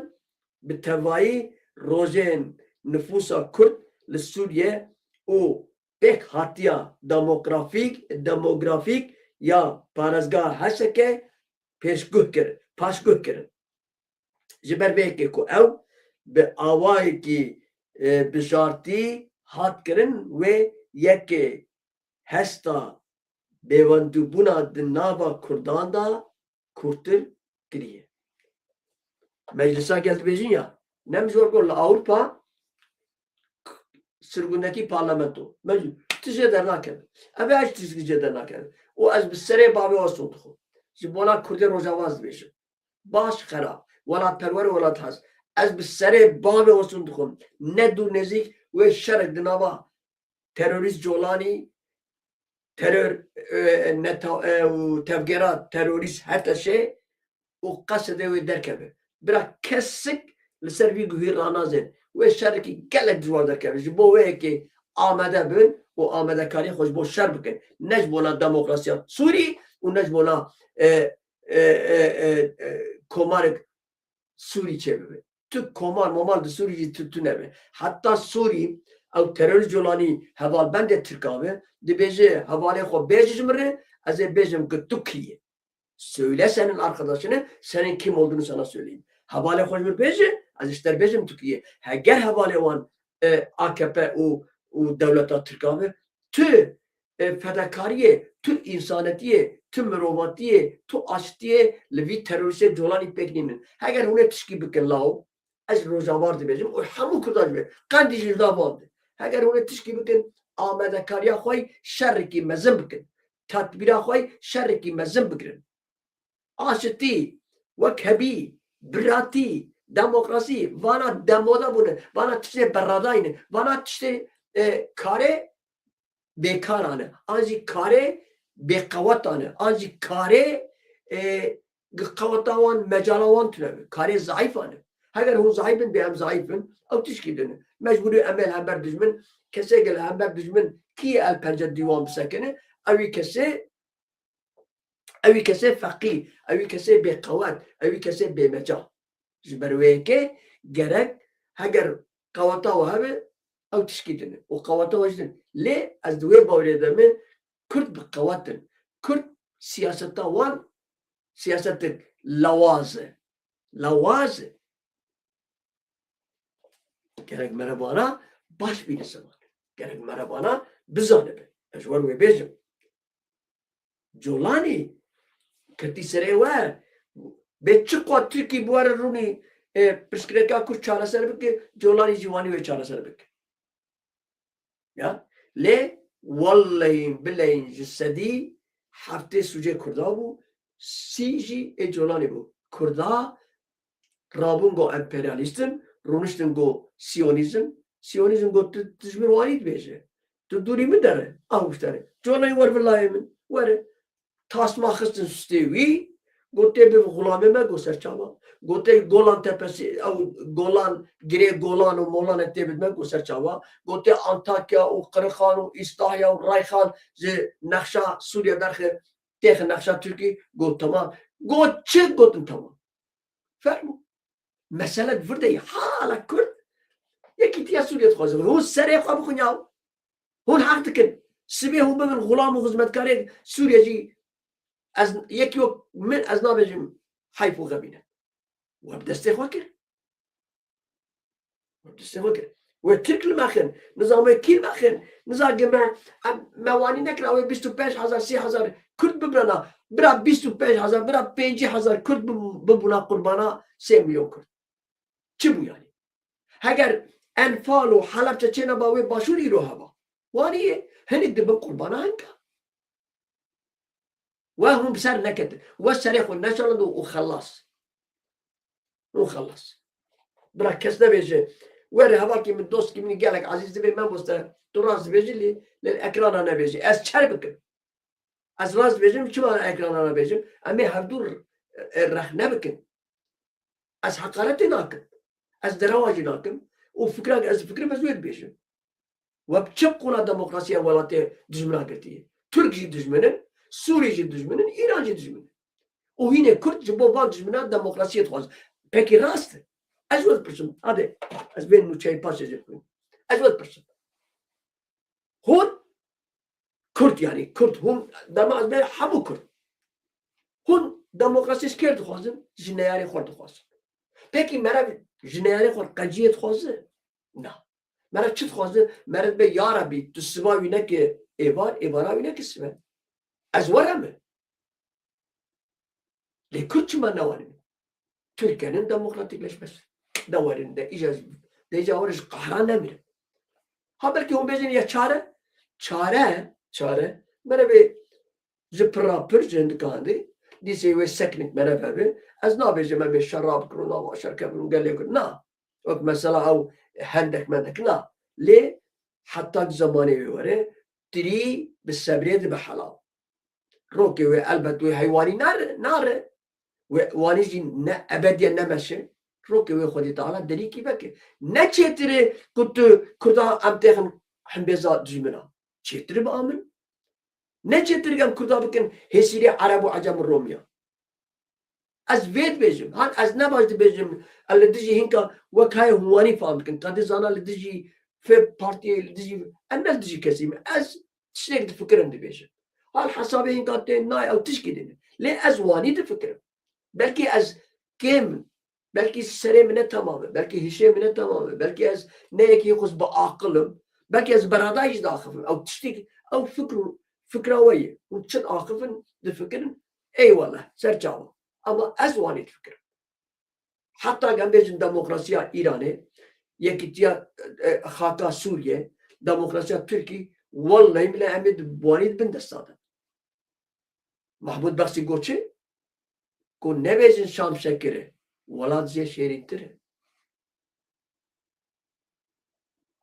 bi tevayî rojên nifûsa Kurd li Sûriye û pêkhatiya demografîk, demografîk ya parêzgeha H S K pêşguh kir, paşguh kirin. Ji ber vê yekê ku ew bi awayekî, e, bijartî hat kirin, wê yekê hesta bêwendûbûna di nava Kurdan de kûrtir kiriye. Meclisa gel dibêjin ya, ne mijor got li Ewropa sirgûndekî parlamento. Me jî tiştê dernakeve. Ev ê tiştê dernakeve. Û ez bi serê bavê Osun dixwim. Ji bona Kurdê Rojava ez dibêjim. Baş xerab. Welatperwer û welathez. Ez bi serê bavê Osun dixwim. Ne dûr nêzîk wê şerek di nava terorîst Colanî, teror, e, neta-, e, û tevgera terorîst H T Ş û Qesedê wê derkeve. Bira kesik li ser vî guhî ranazên. Wê şerekî gelek dijwar derkeve. Ji bo wê yekê amade bin û amadekariyê xwe ji bo şer bikin. Ne ji bona demokrasiya Sûrî û ne ji bona, e, e, e, e, e, komarek Sûrî çêbibe. Tu komar momar di Sûrî jî tu, tu nebe. Heta Sûrî ew terorîst Colanî hevalbendê Tirka be, dibêje hevalê xwe bêje ji min re, ez ê bêjim ki tu kî yî. Söyle senin arkadaşını, senin kim olduğunu sana söyleyeyim. Hevalê xwe ji min bêje, ez ji te bêjim tu kî yî. Heger hevalê wan, e, A K P û, û dewleta Tirka be, tu e, fedakariyê, tu însanetiyê, tu mirovatiyê, tu aştiyê li vî terorîstê Colanî pêk nînin. Heger hûn ê tişkî bikin law, ez Rojava re dibêjim û hemû Kurdan jî bê. Qendî jî li nav wan de. Heger hûn ê tişkî bikin, amadekariya xwe yî şerekî mezin bikin. Tedbîra xwe yî şerekî mezin bigirin. Aşitî, wekhevî, biratî, demokrasî, vana demode bûne, vana tiştê beradayî ne, vana tiştê, e, karê bêkaran e, an jî karê bêqewetan e, an jî karê, e, qeweta wan, mecala wan tune be, karê zayîfan e. Heger hûn zayîf bin, bê em zayîf bin, ew tişkî din e. Mecbûrî em ê li hember dijmin, kesê gel li hember dijmin, kî ye el pence dîwan bisekine, ewî kesê Ewî kesê feqîr, ewî kesê bêqewet, ewî kesê bêmeca. Ji ber wê yekê gerek heger qeweta we hebe, ew tişkî din e. Û qeweta we jî din. Lê ez di wê bawerê de me, Kurd bi qewet in. Kurd siyaseta wan siyasetek lawaz e. Lawaz e. Gerek mere vana baş bîne ziman. Gerek mere vana bizanibe. Ez ji wan wê bêjim. Colanî ketî serê we. Bê çi qat Tirkî bi we re rûnî, e, pirsgirêka Kurd çareser bike, Colanî jî wanî wê çareser bike. Ya? Lê wellehîn bileyîn ji sedî heftê sûcê Kurda bû, sî jî ê Colanî bû. Kurda rabûn got emperyalîst in, rûniştin got siyonîzm. Siyonîzm got tu, tu ji min wanî dibêje. Tu dûrî min dere. Ah, wiştere. Colanî wer vilayê min. Were. Tasma xistin stê wî, got tê bibin xulamê me, got ser çava. Got tê Golan Tepesi, ew Golan, girê Golan û Molan e tê bidin me, got ser çava. Got tê Antakya û Qirixan û Îstahya û Rayxan ji nexşa Sûriye derxe, têxe nexşa Tirkî, got temam. Got çi? Gotin temam. Fermo. Mesele di vir de ye. Hala Kurd yekîtiya Sûriye dixwaze. Hûn serê xwe bixwin ya. Hûn heq dikin. Sibê hûn bibin xulam û xizmetkarê Sûriye jî ez yekî wek min ez nabêjim heyf û xebîne. We bi destê xwe kir. We bi destê xwe kir. We Tirk li me xin. Niza me kî li me xin. Niza ge me, em, me wanî nekira wê bîst û pênc hezar, sî hezar Kurd bibirana. Bira bîst û pênc hezar, bira pêncî hezar Kurd bib-, bibûna qurbana sê milyon Kurd. Çi bû yanî? Heger Enfal û Helebçe çêneba wê başûr îro heba. Wanî ye, hinek dibin qurbana hinka. We hûn bi ser neketin. We serê xwe neşalandin û xelas. Û xelas. Bira kes nebêje. Were hevalkî min, dostkî min gelek ezîz dibê, me boste. Tu rast dibêjî lê, lê ekrana nebêjî. Ez çer bikim. Ez rast dibêjim, çima ekrana nabêjim? Em ê hevdû, e, rexne bikin. Ez heqaretê nakim. Ez derewa jî nakim. Û fikra ez fikirim ez wê dibêjim. We bi çi qûna demokrasiya welatê dijmina girtiye? Tirk jî dijmin in, Sûrî jî dijmin in, Îran jî dijmin in. Û hînê Kurd ji bo van dijminan demokrasiyê dixwazin. Pekî rast e? Ez we dipirsim, hadi, ez vê nûçeyê paşê jê bixwînim. Ez we dipirsim. Hûn Kurd, yanî Kurd, hûn dema ez bê hemû Kurd. Hûn demokrasî ji kê dixwazin? Ji neyarê xwe dixwazin. Pekî meriv ji neyarê xwe qenciyê dixwaze? Na. Meriv çi dixwaze? Meriv bê, ya Rebî, tu siba wî neke êvar, êvara wî neke sibe. Ez were me. Lê Kurd çima newanî? Tirkenin demokratîkleşmesi. De werin de, îca, de îca werin ji qehran nemirin. Ha belkî hûn bêjin ya çare? Çare, çare. Meriv bê ji pira pir ji hindika hindî, dîsê wê seknik meriv hebe. Ez nabêjim em ê şer rabikin û nava şer kevin û gelê Kurd. Na. Wek mesela ew hendek mendek na. Lê heta zemanê wê were, tirî bi sebrê dibe helal. Rokê wê elbet wê heywanî nare, nare. Wê wanî jî ne ebediye nemeşe. Rokê wê Xwedê Teala derîkî veke. Ne çêtir e ku tu Kurda em têxin himbêza dijmina. Çêtir bi amin. Ne çêtir em Kurda bikin hêsîrê Ereb û Ecem û Romiya. Ez vê dibêjim. Han ez ne baş dibêjim. Ez li dijî hinka wek haya hûn wanî fam bikin. Ka dê zana li dijî fê partiyê, li dijî, ez ne li dijî kesî me. Ez tiştek difikirim dibêjim. Hal hesabê hinka tê nayê ew tişkî dêne. Lê ez wanî difikirim. Belkî ez kêm, belkî serê min ne temam e, belkî hişê min ne temam e, belkî ez ne yekî xwe bi aqil im, belkî ez beradayî jî daxivim. Ew tiştî, ew fikr û fikra we ye. Hûn çi diaxivin, difikirin, eyvallah, ser çawa. Ama ez wanî difikirim. Heta em bêjin demokrasiya Îranê, yekîtiya, e, xaka Sûriye, demokrasiya Tirkî, wellehî bile em ê di, wanî di bin desta de. Mahmud Bexsî got çi? Ku nebêjin Şam şekir e, welat jê şêrîntir e.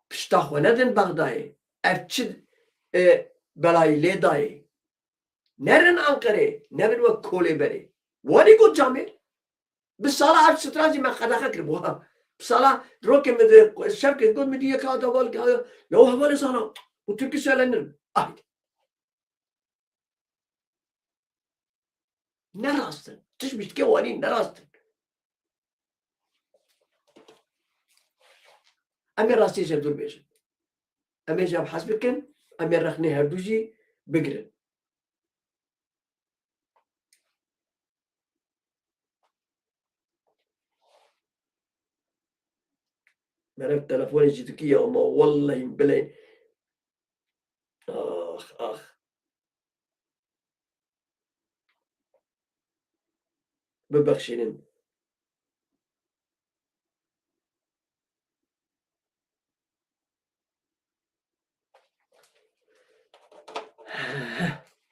Pişta xwe nedin Bexdayê. Ev çi, e, belayî lê dayê? Nerin Anqerê, nebin wek kolê berê. Wanî got camêr. Bi sala ev strancî me qedexe kiribû. Bi sala rokê min di şevkê got min dî yeka da val ya hevalê zana. Bu Tirkî söylenirim. Ahî. Ne rast in. Tişt bîstke wanî ne rast in. Em ê rastiyê ji hevdû bêjin. Em ê ji hev hez bikin, em ê rexnê hevdû jî bigirin. Meriv telefonê jî dikî ya, ama wellehî bilê. Ax, ax. Bibexşînin.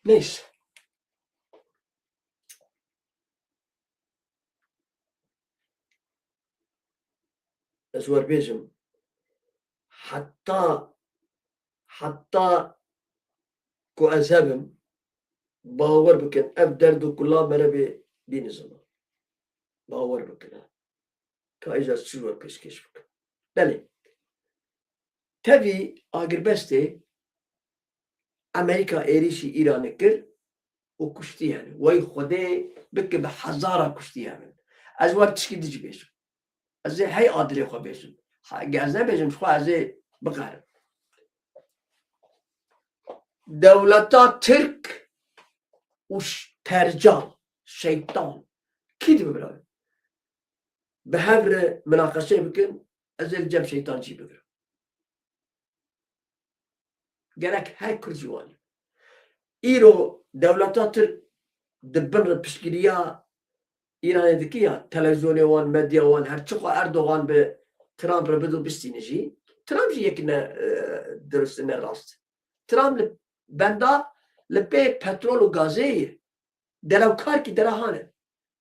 Neyse. Ez wer bêjim, heta, heta ku ez hebim, bawer bikin, ev derd û kula merevê dînizim e. Bawer bikin, he. Ka îcar çi wer pêşkêş bikin. Belê. Tevî agirbestê Amerîka êrîşî Îranê kir û kuştî hene. Wey Xwedê bike bi hezara kuştî hebin. Ez wer tişkî din jî bêjim. Ez ê hey adilê xwe bêjim. Ha, ez nebêjim ji xwe ez ê biqerim. Dewleta Tirk û ş-, tercal, şeytan. Kî dibe bira? Bi hev re minaqeşe bikin, ez ê li cem şeytan jî bigirim. Gerek her Kurd jî wanî. Îro dewleta Tirk di bin re piştgiriya Îranê dike ya, televizyonê wan, medya wan, her çi xwe Erdogan bi Trump re bido bistîne jî, Trump jî yekî ne, e, dirust, ne rast. Trump li benda li pê petrol û gazê ye. Derewkarkî dera hane.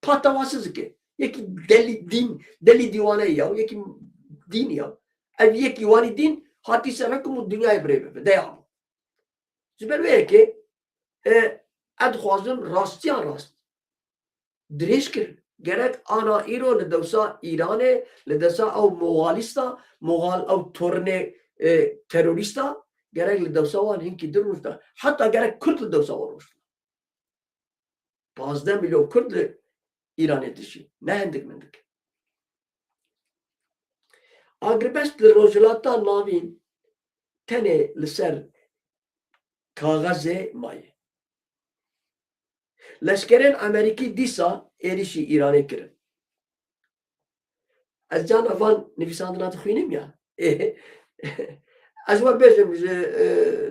Patawasiz dike. Yekî delî dîn, delî dîwane ya, yekî dîn ya. Ev yekî wanî dîn hatî ser hekum û dinyayê birê bibe. Deya bû. Ji ber vê yekê, e, ez dixwazim rastiyan rast dirêj kirin. Gerek ana îro li dewsa Îranê, li dewsa ew moxalîsta, moxal ew tornê, e, terorîsta, gerek li dewsa wan hinkî din rûnişta. Heta gerek Kurd li dewsa wan rûnişta. pazdeh milyon Kurd li Îranê dijî. Ne hindik mindik. Agirbest li Rojhilata Navîn tenê li ser kaxezê maye. Leşkerên Amerîkî dîsa êrîşî Îranê kirin. Ez carna van nivîsandina dixwînim ya. Ez we bêjim, ji, e,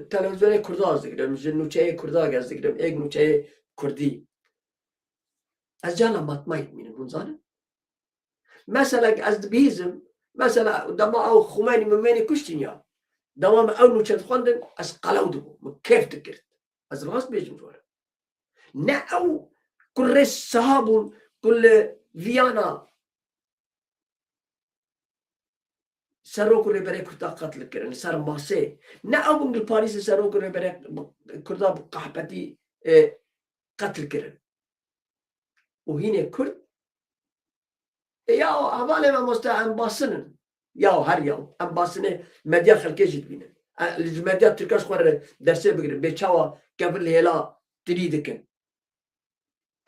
televîzyonê Kurda ez digirim, ji nûçeyê Kurda ez digirim, êk nûçeyê Kurdî. Ez carna matmayî dimînim, hûn zanin? Mesela ez dibihîzim, mesela dema ew Xumeyni Mumeyni kuştîn ya. Dema me ew nûçe dixwendin, ez qelew dibûm, min kêf dikir. Ez rast bêjim ji we re. Ne ew ku rê siha bûn, ku li Viyana serok û rêberê Kurda qetl kirin, li ser masê. Ne ew bûn li Parîsê serok û rêberê Kurda bi qehpetî, e, qetl kirin. Û hînê Kurd, e, ya hevalê mamoste em basin in. Ya her ya, em basinê medya xelkê jî dibînin. E, li ji medya Tirka ji xwe re dersê bigirin. Bê çawa kevin li hêla tirî dikin.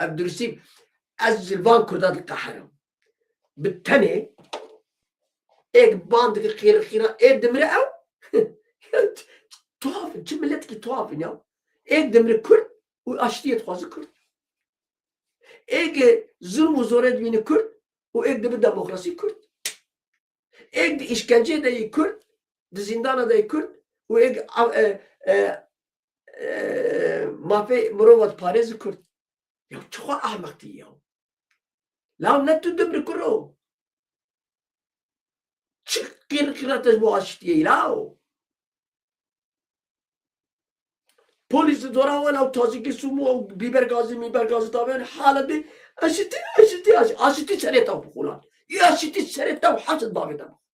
Ev durustî, ez ji van Kurda diqeherim. Bi tenê êk ban dike xêr xîra ê dimire ew. Tuhaf in, çi miletekî tuhaf in ya. Êk dimire Kurd û aştiyê dixwaze Kurd. Êk zulm û zorê dibîne Kurd û êk dibe demokrasî Kurd. Êk di îşkenceyê de yî Kurd, di zîndana de yî Kurd û êk a-, e, e, e, mafê mirova diparêze Kurd. Ya çiqas ehmeqtî ya. Law ne tu dimre kuro. Çi qîrqîra te ji bo aştiyê law? Polîs dora wela û tazikî sûmû û bîber gazî, mîber gazî davên hala dê aşitî, aşitî, aşitî, aşitî serê te bixulan. Yê aşitî serê te û hesed bavê te bixulan.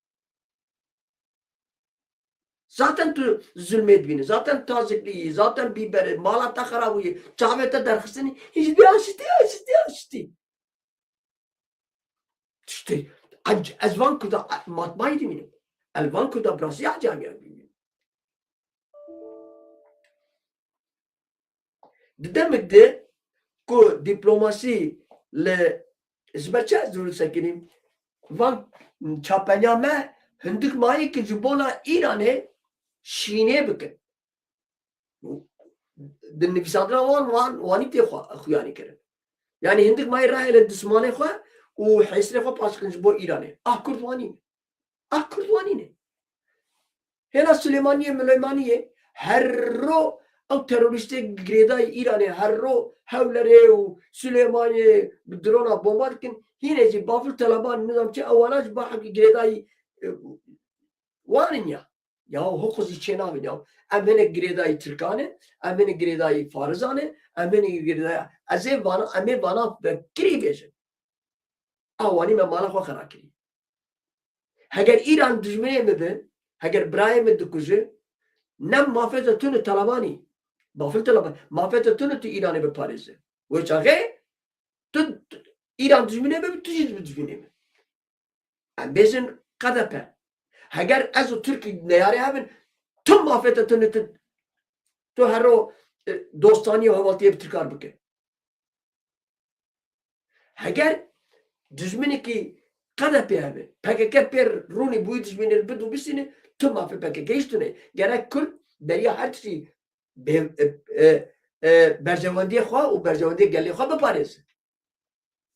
Zaten tu zulmê dibînî, zaten taziklî yî, zaten bîber e, mala te xerab bûye, çavê te derxistinî, hîç bê aşitî, aşitî, aşitî. Tiştê, ez, ez van Kurda matmayî dimînim. Ez van Kurda bi rastî ecamiya dimînim. Di demik de ku dîplomasî li, ji ber çi ez dûr sekinîm? Van çapenya me hindik mayî ki ji bona Îranê şînê bikin. Di nivîsandina wan, wan, wanî tê xwe, xuyanî kirin. Yanî hindik mayî rehêlin dismanê xwe û hêsirê xwe paşkin ji bo Îranê. Ah Kurd wanî ne. Ah Kurd wanî ne. Hêla Silêmaniyê, Milêmaniyê, her ro ew terorîstê girêdayî Îranê, her ro Hewlerê û Silêmaniyê bi drona bomba dikin. Hînê jî Bafil Telaban, nizam çi, ewana jî bahekî girêdayî, e, wan in ya. Ya hûqû zî çênabin ya. Em hinek girêdayî Tirkan in, em hinek girêdayî Farizan in, em hinek girêdayî, ez ê vana, em ê vana vekirî bêjin. Ew wanî me mala xwe xera kirî. Heger Îran dijminê min bi, heger birayê min dikuje, ne mafê te tune Telabanî. Bafil Telaban, mafê te tune tu Îranê biparêze. Wê çaxê tu, tu Îran dijminê min bi, tu jî dijminê min. Em bêjin K D P. Heger ez û Tirkî neyarê hebin, tu mafê te tune tu, tu hero, e, dostanî û hevaltiyê bi Tirkan bike. Heger dijminekî K D P hebe, P K K pêr rûnî bûyî dijminê bid û bistîne, tu mafê P K K hîç tune. Gerek Kurd beriya her tiştî bê-, e, e, e, berjewendiyê xwe û berjewendiyê gelê xwe biparêze.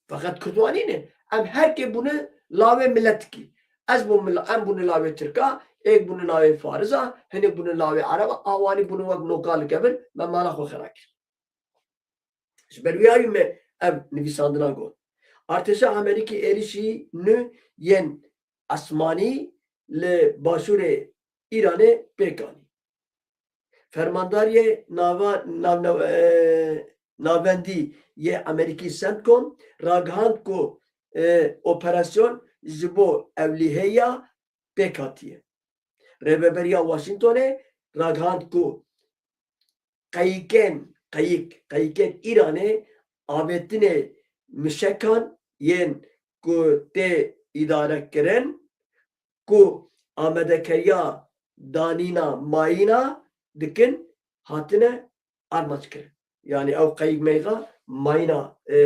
Feqet Kurd wanî ne. Em her kê bûne lawê miletikî. Ez bûm mila-, em bûne lawê Tirka, êk bûne lawê Fariza, hinek bûne lawê Ereba, a wanî bûne wek noka li kevin, me mala xwe xera kir. Ji ber wî yayî me ev nivîsandina got. Artêşa Amerîkî êrîşî nû yên esmanî li başûrê Îranê pêk anî. Fermandariyê nava-, navne-, e, navendî yê Amerîkî CENTCOM ragihand ku, e, operasyon ji bo ewlîheya pêk hatiye. Rêveberiya Washingtonê ragihand ku qeyikên, qeyik, qeyikên Îranê avêtinê mişekan yên ku tê îdarekirin, ku amadekariya danîna mayîna dikin, hatine armanckirin. Yanî ew qeyîg meyxa mayîna, e,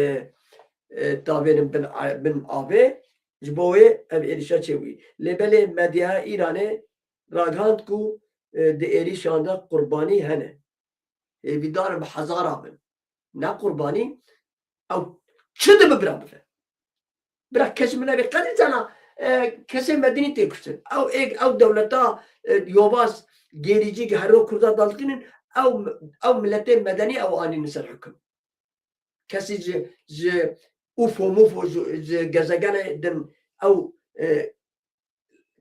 e, tavênin bin, bin avê, ji bo wê ev êrîşa çêbûyî. Lê belê medyaya Îranê ragihand ku, e, di êrîşan de qurbanî hene. Hêvîdar in bi hezara bin. Ne qurbanî, ew çi dibe bira bibe. Bira kes min nebê. Qedî cana, e, kesê medenî tê kuştin. Ew êk, ew dewleta, e, yobaz, gêrîcî ki hero Kurda daldikinin, ew, ew miletê medenî ew anînin ser hukm. Kesî ji, ji ufo mufo, ji, ji gezegenê din ew, e,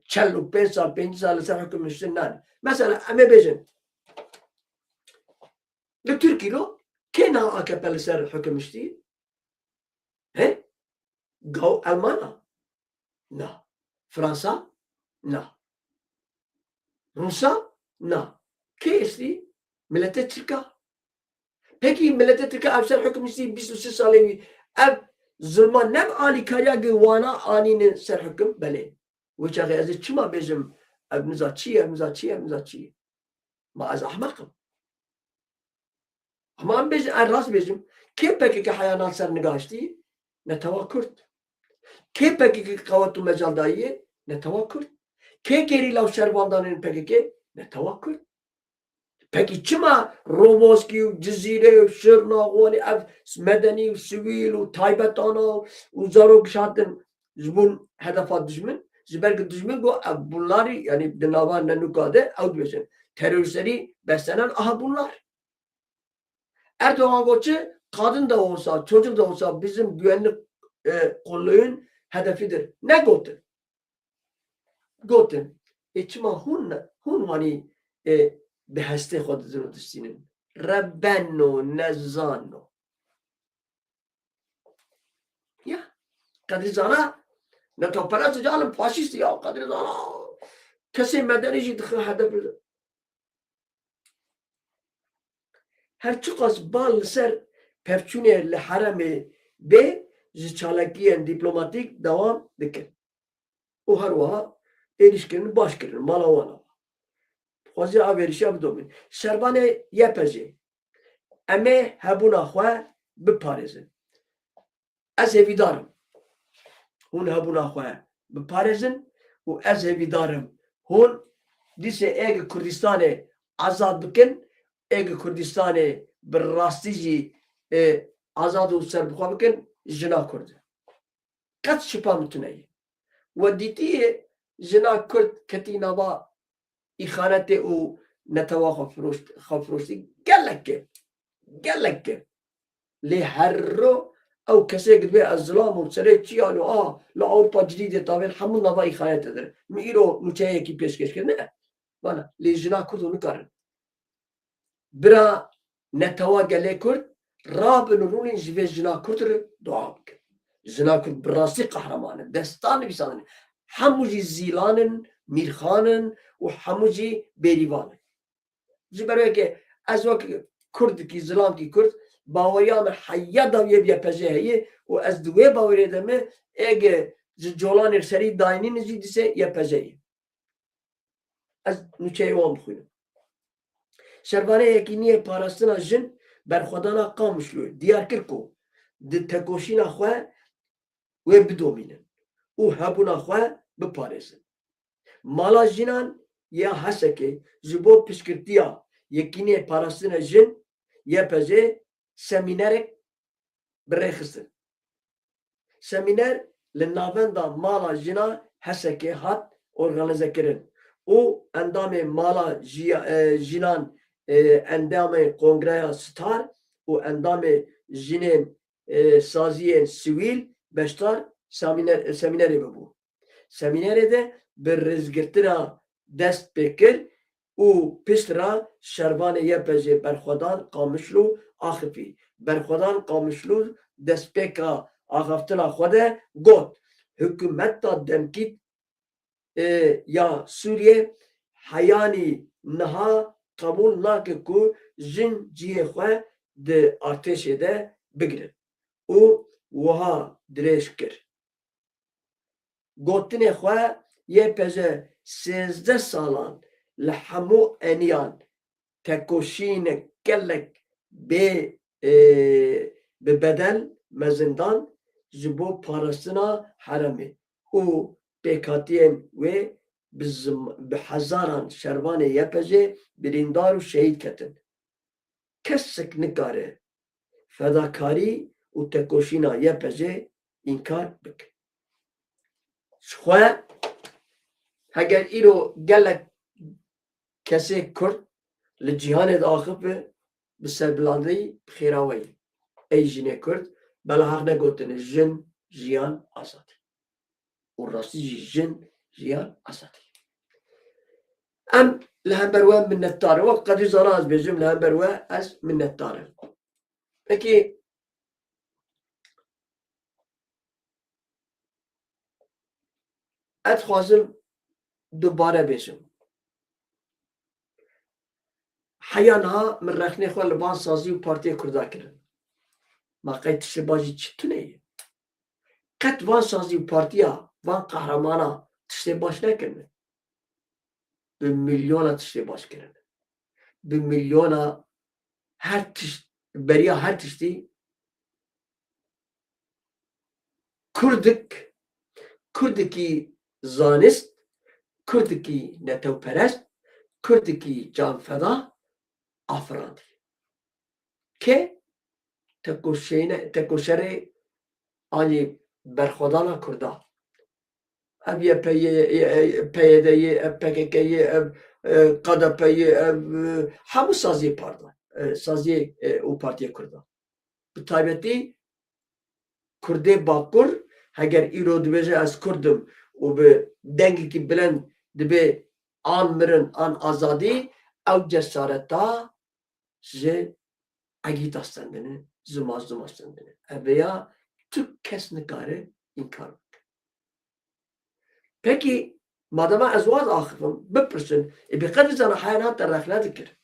çel û pênc sal, pêncî sal li ser hukm hiştin nane. Mesela, em ê bêjin, li Tirkî lo kê niha A K P li ser hukm hiştî? He? Gaw Elmana? Na. Fransa? Na. Rûsa? Na. Kê hiştî? Miletê Tirka. Pekî miletê Tirka ev ser hukm hiştî bîst û sê salê wî. Ev zulma ne bi alîkariya gi wana anînin ser hukm? Belê. Wê çaxê ez ê çima bêjim, ev niza çi ye, ev niza çi ye, ev niza çi ye? Ma ez ehmeq im? Ama em bêjin, ez rast bêjim. Kê P K K heya nan ser niga hiştî? Netewa Kurd. Kê P K K qewet û mecal dayî ye? Netewa Kurd. Kê gerîla û şervandanên P K K? Netewa Kurd. Pekî çima Roboskî û Cizîrê û Şirnax û wanî ev medenî û sivîl û taybetana û, û zarok şatin ji bo hedefa dijmin? Ji ber ku dijmin got ev bunlarî, yanî di nava nenûka de ew dibêjin. Teröristleri beslenen aha bunlar. Erdogan got çi? Kadın da olsa, çocuk da olsa bizim güvenlik, e, kolluğun hedefidir. Ne gotin? Gotin, ê çima hûn ne, hûn wanî, ê, bi hestê xwe didin û distînin? Rebeno, nezano. Ya, Qedrî Zana, netoperest calim faşîst ya, Qedrî Zana. Kesê medenî jî dixin hedef. Her çiqas bal li ser pevçûnê li herêmê bê, ji çalakiyên dîplomatîk dewam dikin. Û her wiha êrîşkirin baş kirin, mala wan a. Xwezî ev êrîşa bidomîn. Şervanê Y P G, em ê hebûna xwe biparêzin. Ez hêvîdar im hûn hebûna xwe biparêzin û ez hêvîdar im hûn dîsê êgê Kurdistanê azad bikin, êgê Kurdistanê bi rastî jî, e, azad û serbixwe bikin, jina Kurd e. Qet şipa min tune ye. We dîtiye jina Kurd ketî nava îxanetê û netewa xwe firoşt-, xwe firoştî. Gelek kêm. Gelek kêm. Lê herro ew kesê ki divê ez zilam û serê çiyan û a li Ewropa cidîdê tavên hemû nava îxanetê de. Min îro nûçeyekî pêşkêş kir. Ne. Vana, lê jina Kurd û nikarin. Bira netewa gelê Kurd, rabin û rûnîn ji vê jina Kurd re dua bikin. Jina Kurd bi rastî qehreman in, destan nivîsandin. Hemû jî zîlan in, mîrxan in û hemû jî bêrîvan in. Ji ber wê ke ez wek Kurdikî, zilamkî Kurd, baweriya min heya dawiyê bi Y P G heye û ez di wê bawerê de me, êge ji colanê serî dayînîn jî dîsê Y P G ye. Ez nûçeyê wan bixwînim. Şervanê Yekîniyê Parastina Jin berxwedana Qamişloyê diyar kir ku di tekoşîna xwe wê bidomînin û hebûna xwe biparêzin. Mala Jinan ya Hesekê ji bo piştgirtiya Yekîniyê Parastina Jin, Y P J, semînerek bi rê xistin. Semîner li navenda Mala Jina Hesekê hat organîzekirin û endamê Mala Jiya-, e, Jinan, e, endamê Kongreya Star û endamê jinên, e, saziyên sivîl beşdar semîner-, semînerê bibû. Semînerê de bi rêzgirtina dest pê kir û pişt re şervanê Y P J berxwedan Qamişlo axifî. Berxwedan Qamişlo destpêka axaftina xwe de got, Hikûmeta demkî, e, ya Sûriyê heyanî niha qebûl nake ku jin cihê xwe di artêşê de bigirin û wiha dirêj kir. Gotinê xwe Y P J sêzdeh salan li hemû eniyan tekoşînek gelek bê e, bi bedel mezin dan ji bo parastina herêmê û pêkhatiyên wê bi zim-, bi hezaran şervanê Y P G birîndar û şehîd ketin. Kesek nikare fedakarî û tekoşîna Y P G înkar bike. Ji xwe heger îro gelek kesê Kurd li cîhanê diaxive, bi serbilandî bi xêra we ye. Ey jinê Kurd, bela heq negotine jin, jiyan, azadî. Û rastî jî jin, jiyan, azadî. Em li hember we minnetdar in. Wek Qedî Zana ez bêjim, li hember we ez minnetdar im. Pekî ez dixwazim dubare bêjim. Heya niha min rexnê xwe li van sazî û partiyê Kurda kirin. Ma qey tiştê baş jî çi tune ye? Qet van sazî û partiya, van qehremana tiştê baş nekirine. Bi milyona tiştê baş kirine. Bi milyona her tişt, beriya her tiştî Kurdik, Kurdikî zanist, Kurdikî netewperest, Kurdikî canfeda afirandî. Kê? Tekoşeyne-, tekoşerê anî berxwedana Kurda. Ev Y P G yê, e, e, P Y D yê, ev P K K yê, ev, e, K D P yê, ev, e, hemû saziyê parda, e, saziyê, e, û partiyê Kurda. Bi taybetî Kurdê Bakur, heger îro dibêje ez Kurd im û bi dengekî bilind dibê an mirin an azadî, ew cesareta ji egîta stendine, ji mazlûma stendine. Ev ya tu kes nikare înkar bike. Pekî, madema ez waz axifim, bipirsin, ê bi Qedî Zana heya niha te rexne dikir.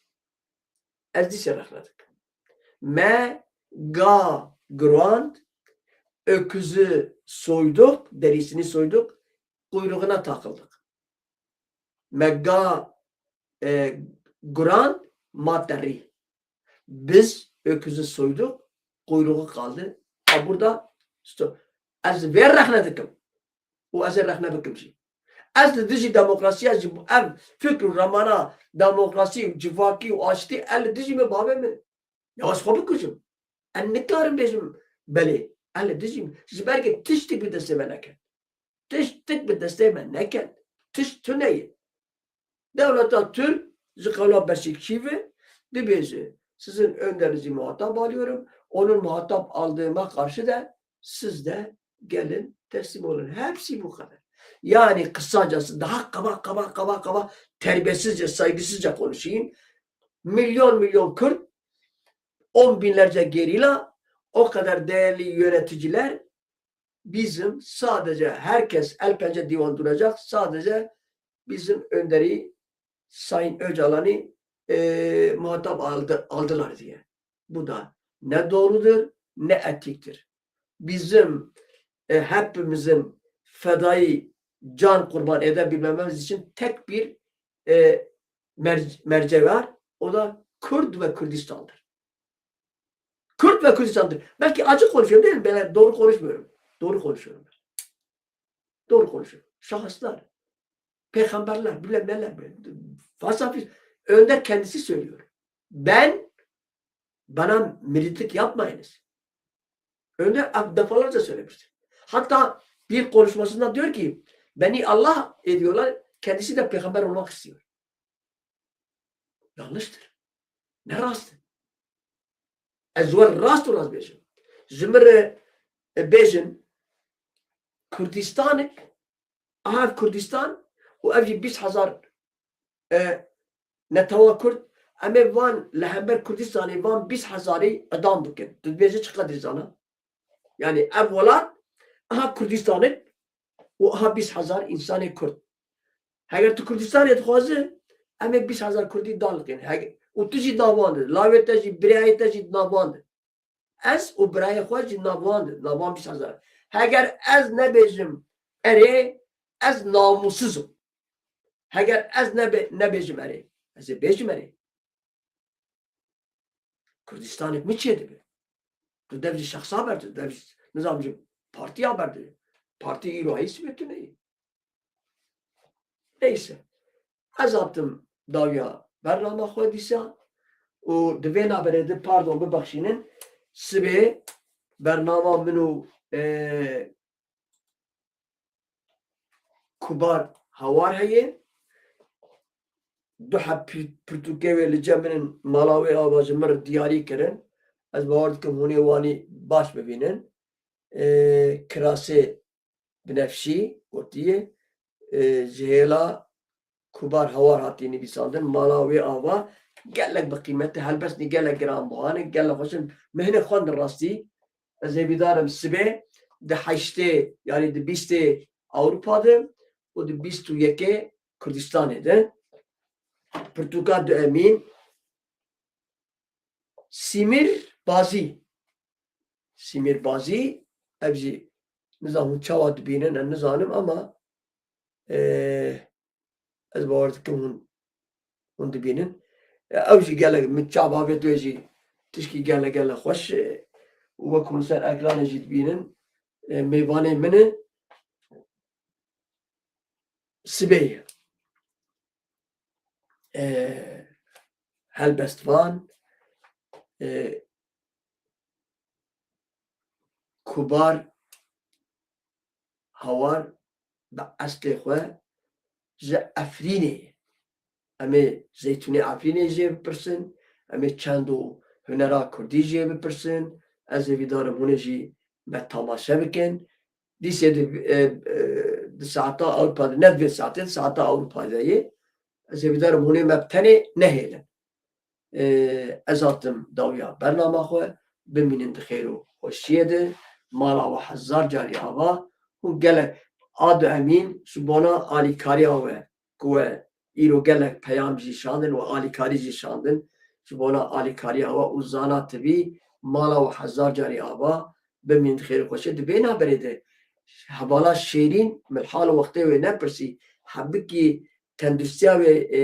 Ez dîsê rexne dikim. Me ga girand, öküzü soyduk, derisini soyduk, kuyruğuna takıldık. Me ga, e, girand, ma terî. Biz öküzü soyduk, kuyruğu kaldı. Ha, burada, sto-, ez vê rexne dikim. Û ez ê rexne bikim jî. Ez li dijî demokrasiya jî, ev fikr û remana demokrasî û civakî û aştî, ez li dijî me bavê min. Ya ez xwe bikujim. Ez nikarim bêjim belê. Ez li dijî me. Ji ber ke tiştik bi destê me neket. Tiştik bi destê me neket. Tişt tune ye. Devleta Türk ji qewla Beşîkçî ve dibêje, sizin önderinizi muhatap alıyorum. Onun muhatap aldığıma karşı da siz de gelin teslim olun. Hepsi bu kadar. Yani kısacası daha kaba, kaba, kaba, kaba terbiyesizce, saygısızca konuşayım. Milyon milyon Kürt, on binlerce gerilla, o kadar değerli yöneticiler bizim sadece herkes el pençe divan duracak, sadece bizim önderi Sayın Öcalan'ı, e, muhatap aldı, aldılar diye. Bu da ne doğrudur, ne etiktir. Bizim, e, hepimizin fedai can kurban edebilmemiz için tek bir, e, mer-, merce var. O da Kürt ve Kürdistan'dır. Kürt ve Kürdistan'dır. Belki açık konuşuyorum değil mi? Ben doğru konuşmuyorum. Doğru konuşuyorum ben. Doğru konuşuyorum. Şahıslar, peygamberler, bilmem neler, böyle falsafist. Önder kendisi söylüyor. Ben, bana müritlik yapmayınız. Önder defalarca söylemiştir. Hatta bir konuşmasında diyor ki, beni Allah ediyorlar, kendisi de peygamber olmak istiyor. Yanlıştır. Ne rast? Ez wer rast û rast bêjim. Ji min re, e, bêjin, Kurdistanik, aha ev Kurdistan û ev jî bîst hezar, e, netewa Kurd, em ê van li hember Kurdistanê van bîst hezarî idam bikin. Tu dibêjî çiqas dîzana? Yani ev welat, aha Kurdistanik, û aha bîst hezar însanê Kurd. Heger tu Kurdistanê dixwaze, em ê bîst hezar Kurdî daliqîn. Heger, û tu jî nav wan de, lawê te jî, birayê te jî nav wan de. Ez û birayê xwe jî nav wan de, nav wan bîst hezar. Heger ez nebêjim erê, ez namusiz im. Heger ez nebe-, nebêjim erê, ez ê bêjim erê. Kurdistanê min çê dibe. Tu dev ji şexsa berdî, dev ji, nizam ji partiya berdî. Partî îro heyî sibê tu neyê. Neyse. Ez hatim dawiya bernama xwe dîsa û di vê naberê de, pardon, bibexşînin, sibê bernama min û, e, Kubar Hawar heye. Du heb pir-, pirtûkê wê li cem min in, mala wê ava ji min re diyarî kirin. Ez bawer dikim hûn ê wanî baş bibînin. E, Kirasê Binefşî gotiye, e, ji hêla Kubar Hawar hatî nivîsandin. Mala wê ava gelek bi qîmet e, helbestnî gelek giranbuhan e, gelek xweş in. Min hinê xwendin rastî. Ez hêvîdar im sibê di heştê, yanî di bîstê Ewropa de û di bîst û yekê Kurdistanê de. Pirtûka duemîn, Sîmîr Bazî. Sîmîr Bazî, ev jî nizanim hûn çawa dibînin, ez nizanim ama, e, ez bawer dikim hûn, hûn dibînin. E, ew jî gelek min çav avêt wê jî tişkî gelek gelek xweş, e, û wek hûn ser ekranê jî dibînin, e, mêvanê min e. Sibê ye. E, helbestvan, e, Kubar Hawar bi eslê xwe ji Efrînê ye. Em ê zeytûnê Efrînê jê bipirsin, em ê çend û hunera kurdî jê bipirsin. Ez hêvîdar im hûn ê jî me tamaşe bikin. Dîsê di, e, e, di saeta Ewropa de, ne di vê saetê, di saeta Ewropa de ye. Ez hêvîdar im hûn ê me bi tenê nehêlin. E, ez hatim dawiya bernama xwe, bimînin di xêr û xweşiyê de, mala we hezar carî ava, hûn gelek a du emîn ji bona alîkariya we ku we îro gelek peyam jî şandin û alîkarî jî şandin. Ji bona alîkariya we û Zana T V, mala we hezar carî ava, bimîn di xêr û xweşê. Di vê naberê de hevala Şêrîn, min hal û wextê wê nepirsî, hebikî tenduristiya wê, e,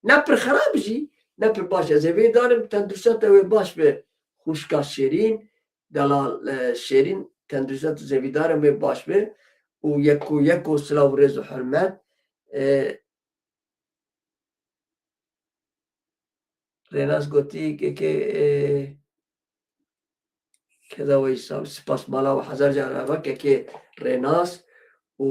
ne pir xerab jî, ne pir baş. Ez hêvîdar im tenduristiya te wê baş be, xwişka Şêrîn, delal, e, Şêrîn, tenduristiya tu, hêvîdar im wê baş be. Û yeko yeko silav û rêz û hurmet. E, Rênas gotî, kekê, e, keda we îsab, spas mala we hezar cara ve, kekê Rênas û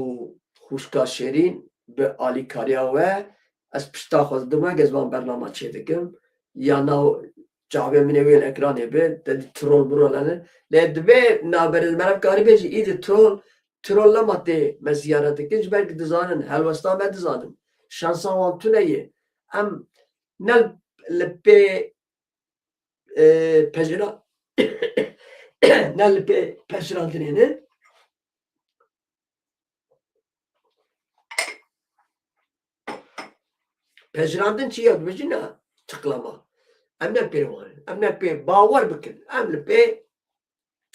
xwişka Şêrîn bi alîkariya we, ez pişta xwe didime, ez van bernama çêdikim. Ya nav çavê min ê wê li ekranê be, te dî troll mirol hene. Lê divê navberê me re karî bêjî, îdî troll, troll nema tê me ziyaret dikin, ji ber ku dizanin, helwesta me dizanin. Şansa wan tune ye. Em ne li pê, e, pejira-, ne li pê pejirandinê ne. Pejirandin çi ye dibêjin, ne? Çiklama. Em ne pê wan in. Em ne pê, bawer bikin. Em li pê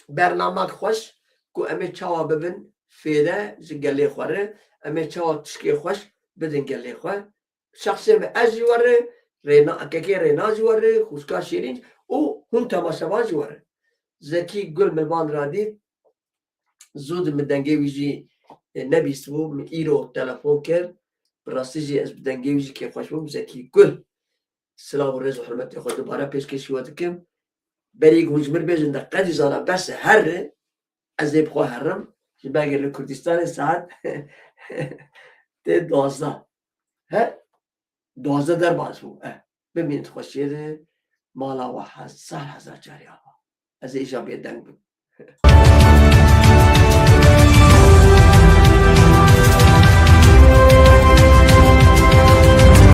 bernamek xweş ku em ê çawa bibin fêde ji gelê xwe re, em ê çawa tişkê xweş bidin gelê xwe. Şexsê min, ez jî we re, Rêna, kekê Rêna jî we re, xwişka Şêrîn û hûn temaşevan jî we re. Zekî Gul min van radî, zû di min dengê wî jî, e, nebîstibû, min îro telefon kir. Bi rastî jî ez bi dengê wî jî kêfxweş bûm. Zekî Gul, silav û rêz û hurmetê xwe dubare pêşkêşî we dikim. Berî ku hûn ji min bêjin de qedî zana bes e, here, ez ê bi xwe herim. Ji ber li Kurdistanê saet tê duwazdeh. He? Duwazdeh derbas bû. Eh, bimînin xweşiyê de, mala we hezar hezar carî ava. Ez ê îja bêdeng bim.